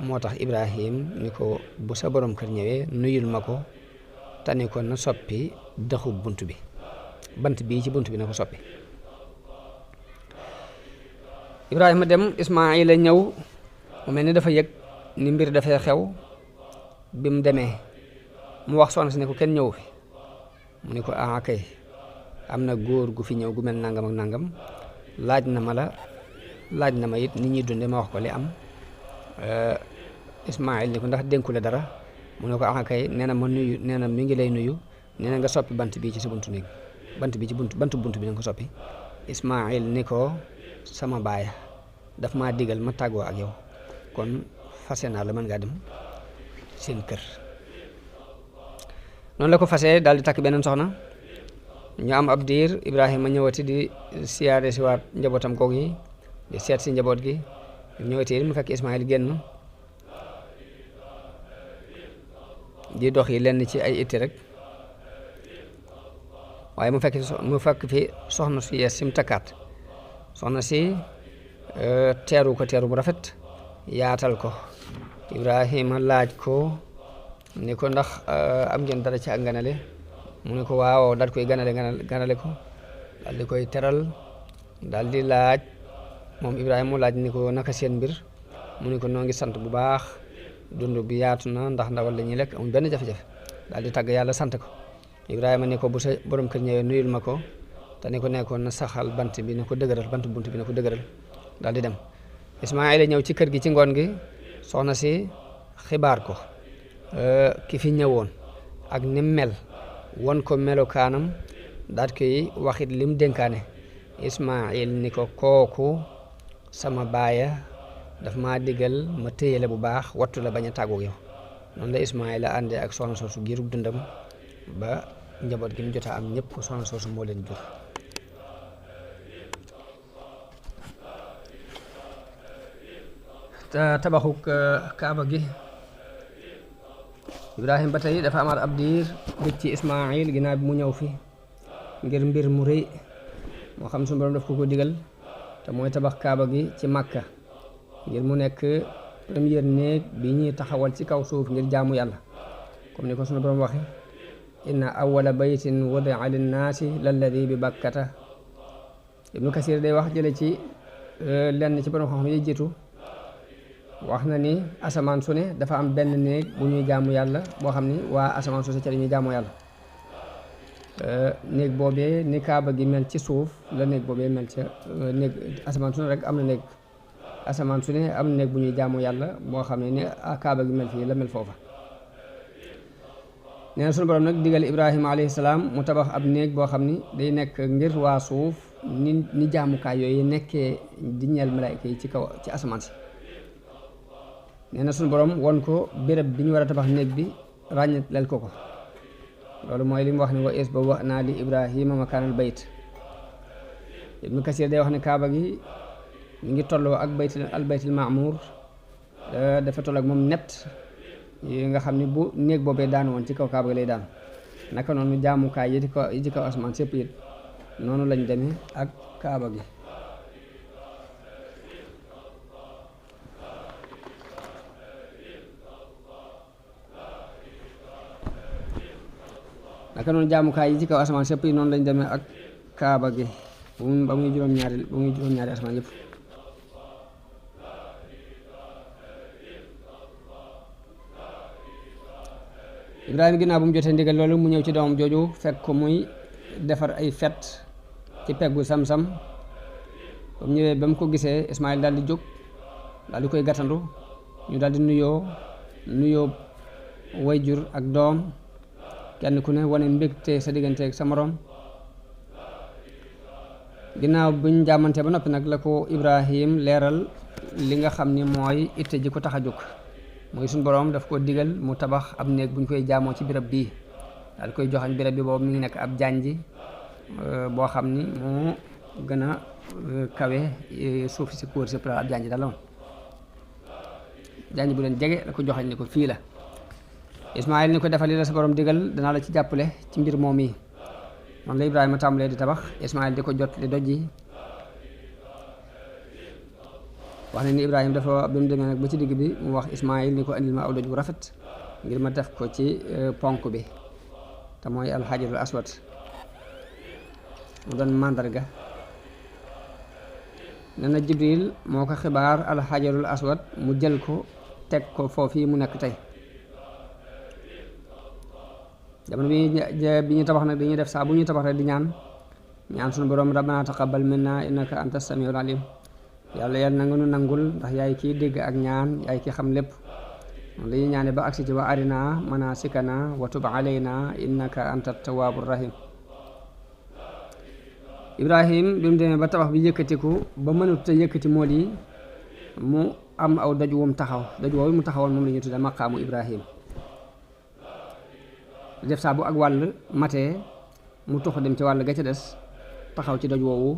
moo tax Ibrahim ni ko bu sa borom kër ñëwee nuyul ma ko tani ko na soppi dëxu bunt bi, bant bii ci bunt bi na ko soppi. Ibrahima dem, Ismaayila ñëw, mu mel ni dafa yëg ni mbir dafay xew. bi mu demee mu wax soxna si ne ko kenn ñëw fi, mu ne ko ah kay am na góor gu fi ñëw gu mel nangam ak nangam, laaj na ma it nit ñuy dunde ma wax ko li am. Ismaayil ni ko ndax dénku la dara, mu ne ko ah kay nee na mi ngi lay nuyu, nee na nga soppi bant bii ci sa buntu néeg, bant bi ci bantu bunt bi na nga ko soppi. Ismaayil ni ko sama baaya daf maa digal ma tàggoo ak yow, kon fase naa la, mën ngaa dem seen kër. noonu la ko fasee daal di takk beneen soxna. ñu am ab diir, Ibrahima ñëwati di siyaare si waat njabootam koog yi, di seet si njaboot gi. ñëwati mu fekk Ismaayil génn di dox yi lenn ci ay itti rek, waaye mu fekk fi soxna su yees si mu takkaat. soxna si teeru ko teeru bu rafet, yaatal ko. Ibrahima laaj ko ni ko ndax am ngeen dara ci ak ganale, mu ne ko waaw, daal koy ganale ko, daal di koy teral, daal di laaj moom Ibrahima mu laaj ni ko naka seen mbir, mu ne ko noo ngi sant bu baax, dund bi yaatu na ndax ndawal la ñuy lekk amul benn jafe-jafe. daal di tàgg yàlla sant ko. Ibrahima ni ko bu sa borom kër ñëwee nuyul ma ko te ni ko nekkoon na saxal bant bi na ko dëgëral, bant bunt bi na ko dëgëral. daal di dem. Ismaayila ñëw ci kër gi ci ngoon gi, soxna si xibaar ko ki fi ñëwoon ak ni mel, won ko melokaanam, daal koy waxit lim dénkaane. Ismaayil ni ko kooku sama baaya daf maa digal ma téyele bu baax, wattu la bañ a tàggoog yow. noonu la Ismaayila àndee ak soxna soosu giirug dundam ba njaboot gi mu jot a am ñëpp soxna soosu moo leen jur. tabaxuk kaaba gi, Ibrahima ba tey dafa amaat ab diir bëgg ci Ismaayil ginnaaw bi mu ñëw fi ngir mbir mu rëy moo xam suñu borom daf ko digal, te mooy tabax kaaba gi ci Makka ngir mu nekk première néeg bi ñuy taxawal ci kaw suuf ngir jaamu yàlla, comme ni ko suñu borom waxe inna awwala baytin wudi'a linnaasi lalladi bi bakkata. Ibnu Kasir day wax jële ci lenn ci borom xam-xam yi jiitu wax na ni asamaan su ne dafa am benn néeg bu ñuy jaamu yàlla boo xam ni waa asamaan su ne ca dañuy jaamu yàlla néeg boobee ni kaaba gi mel ci suuf la néeg boobee mel ca néeg asamaan su ne rek am na néeg asamaan su ne am na néeg bu ñuy jaamu yàlla boo xam ne ni kaaba gi mel fii la mel foofa nee na sunu borom nag digal Ibrahima alayhi salaam mu tabax ab néeg boo xam ni day nekk ngir waa suuf ni jaamukaay yooyu nekkee di ñeel malaayka yi ci kaw ci asamaan si nee na sunu borom won ko béréb bi ñu war a tabax néeg bi ràññetleel ko loolu mooy li mu wax ne wa is ba wax naa li Ibrahima makaanal bayt Ibnu Kasir day wax ne kaaba gi mi ngi tolloo ak baytul maamuur dafa toll ak moom net yi nga xam ni bu néeg boobee daan woon ci kaw kaaba gi lay daan naka noonu jaamukaay yi ci kaw asamaan sépp it noonu lañ demee ak kaaba gi naka noonu jaamukaay yi ci kaw asamaan sépp yi noonu lañ demee ak kaaba gi ba muy juróom-ñaari asamaan yëpp Ibrahima ginnaaw bu mu jotee ndigal loolu mu ñëw ci doomam jooju fekk ko muy defar ay fet ci peggu sam-sam ba mu ñëwee ba mu ko gisee Ismaayil daal di jóg daal di koy gàttandu ñu daal di nuyoo wayjur ak doom kenn ku ne wane mbégte sa diggante ak sa moroom ginnaaw buñ jàmmante ba noppi nag la ko Ibrahim leeral li nga xam ni mooy itte ji ko tax a jóg mooy suñu boroom daf ko digal mu tabax ab néeg bu ñu koy jaamoo ci béréb bii daal koy joxañ béréb bi boobu mi ngi nekk ab janji boo xam ni moo gën a kawe suuf si kóor si pla ab janji daal la woon janji bu leen jege la ko joxañ ni ko fii la Ismaayil ni ko defal li la sa borom digal danaa la ci jàppale ci mbir moom yi noonu la Ibrahima tàmbalee di tabax Ismaayil di ko jot li doj yi wax ne ni Ibrahima dafa bi mu demee nag ba ci digg bi mu wax Ismaayil ni ko andil ma aw doj bu rafet ngir ma def ko ci ponk bi te mooy alxajarul aswad mu doon màndarga nee na Jibril moo ko xibaar alxajarul aswad mu jël ko teg ko foofii mu nekk tey jamono bi ñu tabax nag dañuy def saa bu ñuy tabax rek di ñaan suñu borom rabbana taqabbal minna innaka anta samiul alim yàlla yàlla na nga nu nangul ndax yaay kii dégg ak ñaan yaay ki xam lépp moom dañuy ñaane ba agsi ci wa arina manasikana wa tub alayna innaka anta tawwabur rahim Ibrahim bi mu demee ba tabax bi yëkkatiku ba mënut a yëkkati mool yi mu am aw doj wum taxaw doj woowu mu taxawoon moom la ñuy tudde maqaamu Ibrahim def saa bu ak wàll matee mu tox dem ci wàll ga ca des taxaw ci doj woowu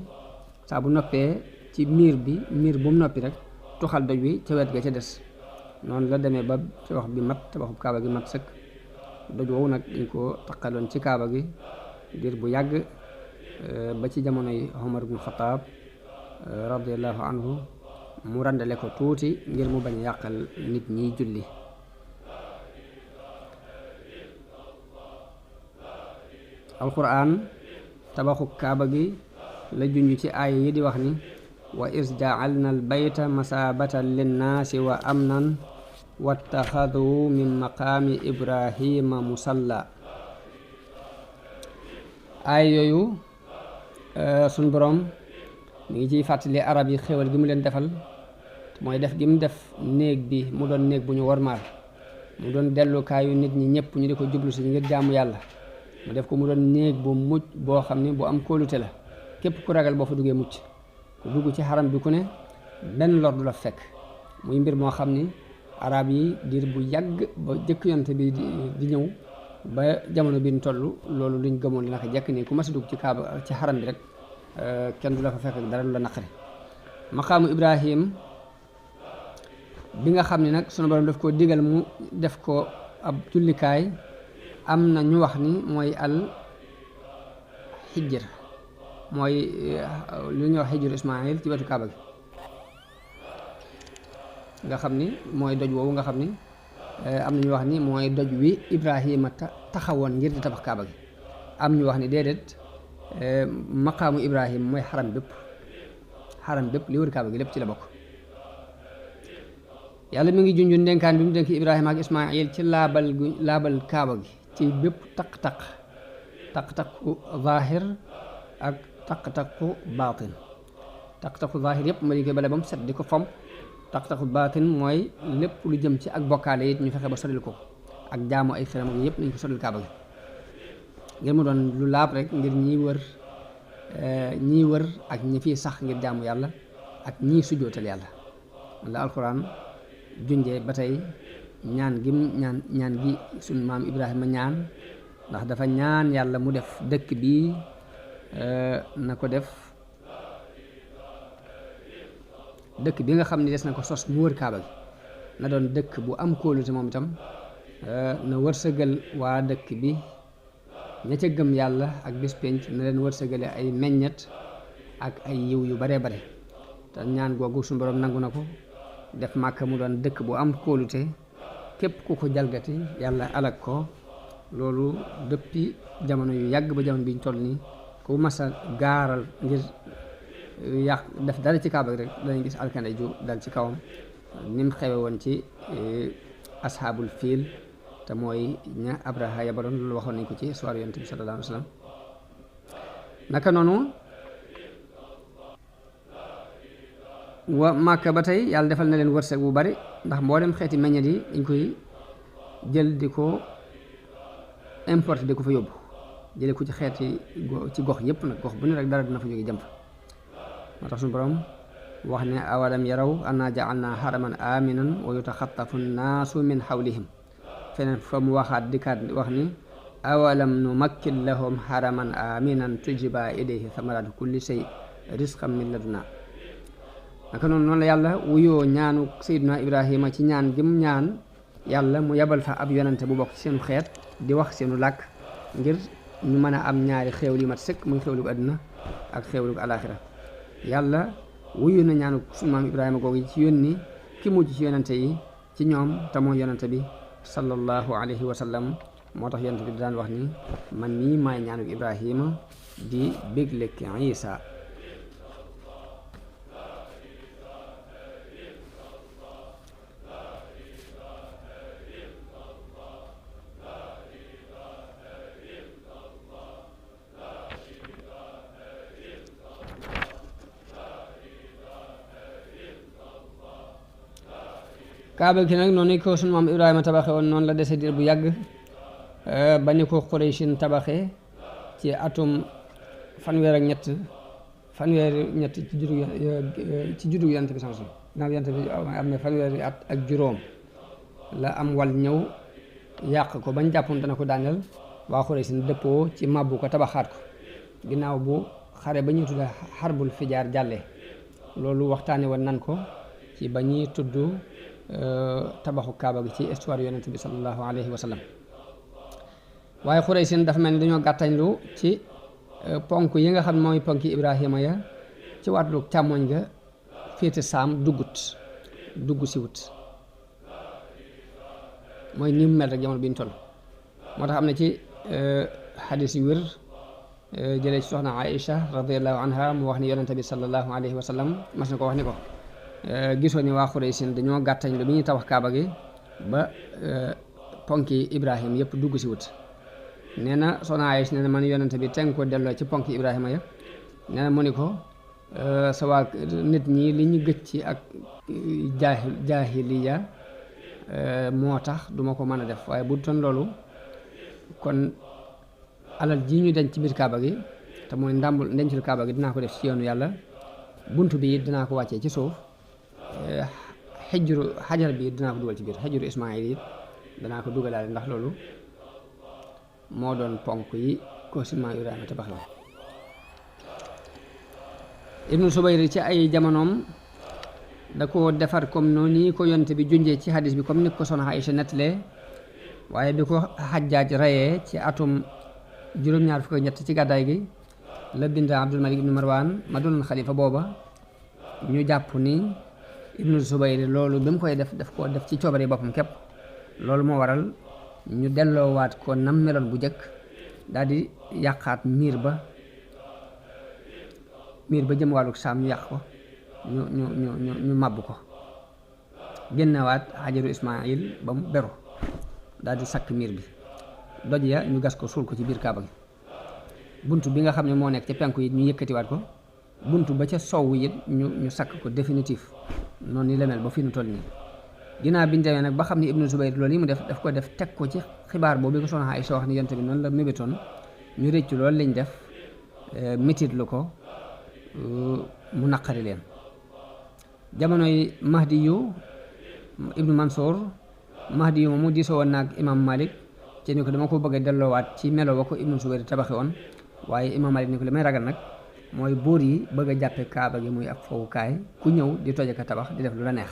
saa bu noppee ci miir bu mu noppi rek tuxal doj wi ca wet ga ca des noonu la demee ba tabax bi mat tabaxub kaaba gi mat sëkk doj woowu nag dañ ko taqaloon ci kaaba gi diir bu yàgg ba ci jamonoy Omar ibn Xataab radiallahu anhu mu randale ko tuuti ngir mu bañ a yàqal nit ñiy julli alquran tabaxu kaaba gi la junj ci aaya yi di wax ni wa is ja'alna al bayta masabatan linnaasi wa amnan wattaxadu min maqaami ibrahima musalla aaya yooyu suñ boroom mi ngi ciy fàttali arab yi xéwal gi mu leen defal mooy def gi mu def néeg bi mu doon néeg bu ñu wormaal mu doon dellukaayu nit ñi ñëpp ñu di ko jublu si ngir jaamu yàlla mu def ko mu doon néeg bu mucc boo xam ne bu am kóolute la képp ku ragal boo fa duggee mucc ku dugg ci xaram bi ku ne benn lor du la fekk muy mbir moo xam ni arab yi diir bu yàgg ba jëkk yonte bi di ñëw ba jamono bi ñu toll loolu luñ gëmoon li naka jekk nii ku mas a dugg ci kaaba ci xaram bi rek kenn du la fa fekk dara lu la naqari maqaamu Ibrahim bi nga xam ne nag sunu borom daf koo digal mu def ko ab jullikaay am na ñu wax ni mooy al xijr mooy lu ñuy wax xijru Ismaayil ci wetu kaaba gi nga xam ni mooy doj woowu nga xam ni am na ñu wax ni mooy doj wi Ibrahima taxawoon ngir di tabax kaaba gi am ñu wax ni déedéet maqaamu Ibrahim mooy xaram bépp li wër kaaba gi lépp ci la bokk yàlla mi ngi junju ndénkaan bi mu dénk Ibrahima ak Ismaayil ci laabal kaaba gi ci bépp taq-taqu zaahir ak taq-taqu baatin. taq-taqu zaahir yëpp ma di koy bale ba mu set di ko fomp. taq-taqu baatin mooy lépp lu jëm ci ak bokkaale it ñu fexe ba soril ko ak jaamu ay xiram ak yëpp nañ ko soril kaaba gi ngir mu doon lu laab rek ngir ñiy wër ak ñi fiy sax ngir jaamu yàlla ak ñiy sujjootal yàlla. la alxuraan junjee ba tey ñaan gi suñ maam Ibrahima ñaan ndax dafa ñaan yàlla mu def dëkk bi na ko def dëkk bi nga xam ne des na ko sos mu wër kaaba gi na doon dëkk bu am kóolute moom itam na wërsëgal waa dëkk bi ña ca gëm yàlla ak bis penc na leen wërsëgale ay meññet ak ay yiw yu baree bare te ñaan googu suñu borom nangu na ko def Màkka mu doon dëkk bu am kóolute képp ku ko jalgati yàlla alak ko. loolu depuis jamono yu yàgg ba jamono bi ñu toll nii ku mas a gaaral ngir yàq def dara ci kaaba rek danañ gis alkande ju dal ci kawam ni mu xewe woon ci ashaabul fiil te mooy ña Abraha yabaloon loolu waxoon nañ ko ci histoire yonent bi sallallahu alayhi wa sallam. naka noonu wa Màkka ba tey yàlla defal na leen wërsëg bu bari ndax mboolem xeeti meññet yi dañ koy jël di ko importé di ko fa yóbbu jële ko ci xeeti ci gox yëpp nag gox bu ne rek dara dina fa jóge jëm fa moo tax suñu borom wax ne awalam yaraw anna ja'alna haraman aminan wa yutaxattafu nnaasu min hawlihim feneen fa mu waxaat dikkaat wax ni awalam numakkin lahum haraman aminan tujiba ilayhi thamaratu kulli shay rizqan min laduna. naka noonu la yàlla wuyoo ñaanu Seydina Ibrahima ci ñaan gim ñaan yàlla mu yebal fa ab yonante bu bokk ci seenu xeet di wax seenu làkk ngir ñu mën a am ñaari xéewal yu mat sëkk muy xéewalu àdduna ak xéewalu alaaxira. yàlla wuyu na ñaanu sunu maam Ibrahima googu ci yónni ki mujj ci yonante yi ci ñoom te mooy yonante bi sallallahu alayhi wa sallam. moo tax yonante bi daan wax ni man mii maay ñaanu Ibrahima di bégle ki Isa. kaaba gi nag noonu ko sunu maam Ibrahima tabaxe woon noonu la dese diir bu yàgg ba ni ko Qurayshin tabaxe ci atum fanweer ñett ci juddu yonent bi samson naaw yonent bi am na fanweeri at ak juróom la am wal ñëw yàq ko bañ jàppoon dana ko daaneel waa Qurayshin dëppoo ci màbbu ko tabaxaat ko ginnaaw bu xare ba ñuy tudda xarbul fijaar jàllee loolu waxtaane woon nan ko ci ba ñuy tudd tabaxu kaaba gi ci histoire yonent bi sallallahu alayhi wa sallam. waaye Quraysh dafa mel ni dañoo gàttañlu ci ponk yi nga xam mooy ponki Ibrahima ya ci wàllu càmmoñ ga féete saam dugg si wut mooy ni mu mel rek jamono bi ñu toll. moo tax am na ci xadis yu wér jëlee ci soxna Aïcha radiyallahu anha mu wax ni yonent bi sallallahu alayhi wa sallam mas na ko wax ni ko gisoo ni waa Quraysh dañoo gàttañ lu bi ñuy tabax kaaba gi ba ponki Ibrahima yëpp dugg si wut. nee na soxna Aïcha nee na man yonente bi teng ko delloo ci ponki Ibrahima ya nee na mu ni ko sa waa nit ñi li ñu gëj ci ak jaahiliya moo tax duma ko mën a def waaye bu ton loolu kon alal ji ñu denc ci biir kaaba gi te mooy ndàmbul ndencul kaaba gi dinaa ko def ci yoonu yàlla bunt bi dinaa ko wàccee ci suuf xajar bi dinaa ko dugal ci biir xajaru Ismaayil yi danaa ko dugalaale ndax loolu moo doon ponk yi ko sima Ibrahima tabax la. Ibnu Subayr ci ay jamonoom da ko defar comme noonu ni ko yonte bi junjee ci hadis bi comme ni ko soxna Aïcha nettalee waaye bi ko Xajjaaj rayee ci atum juróom-ñaar fukk ak ñett ci gàddaay gi la bind Abdul Malik ibnu Marwan ma doonoon xalifa booba ñu jàpp ni Ibnu Subayr loolu bi mu koy def ko def ci coobare boppam képp loolu moo waral ñu delloowaat ko nam meloon bu njëkk daal di yàqaat miir ba jëm wàllu saam ñu yàq ko ñu màbb ko génnewaat xajaru Ismaayil ba mu beru daal di sakk miir bi doj ya ñu gas ko suul ko ci biir kaaba gi bunt bi nga xam ne moo nekk ca penku yi ñu yëkkatiwaat ko bunt ba ca sowwu it ñu sakk ko définitif noonu ni la mel ba fi nu toll nii ginnaaw bi ñu demee nag ba xam ne Ibnu Zubayr loolu yi mu daf ko def teg ko ci xibaar boobu ko soxna Aysa wax ni yonent bi noonu la mébétoon ñu réccu loolu lañ def métit lu ko mu naqari leen jamonoy Mahdi yu Ibnu Mansour Mahdi yu moomu diisoo woon naag imam Malik ci ni ko dama ko bëgg a delloowaat ci melo wa ko Ibnu Zubayr tabaxi woon waaye imam Malik ni ko li may ragal nag mooy buur yi bëgg a jàppe kaaba gi muy ab fowukaay ku ñëw di toje ka tabax di def lu la neex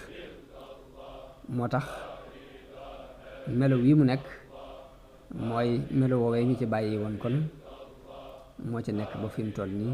moo tax melo wi mu nekk mooy melo woowee ñu ci bàyyi woon kon moo ci nekk ba fi mu toll nii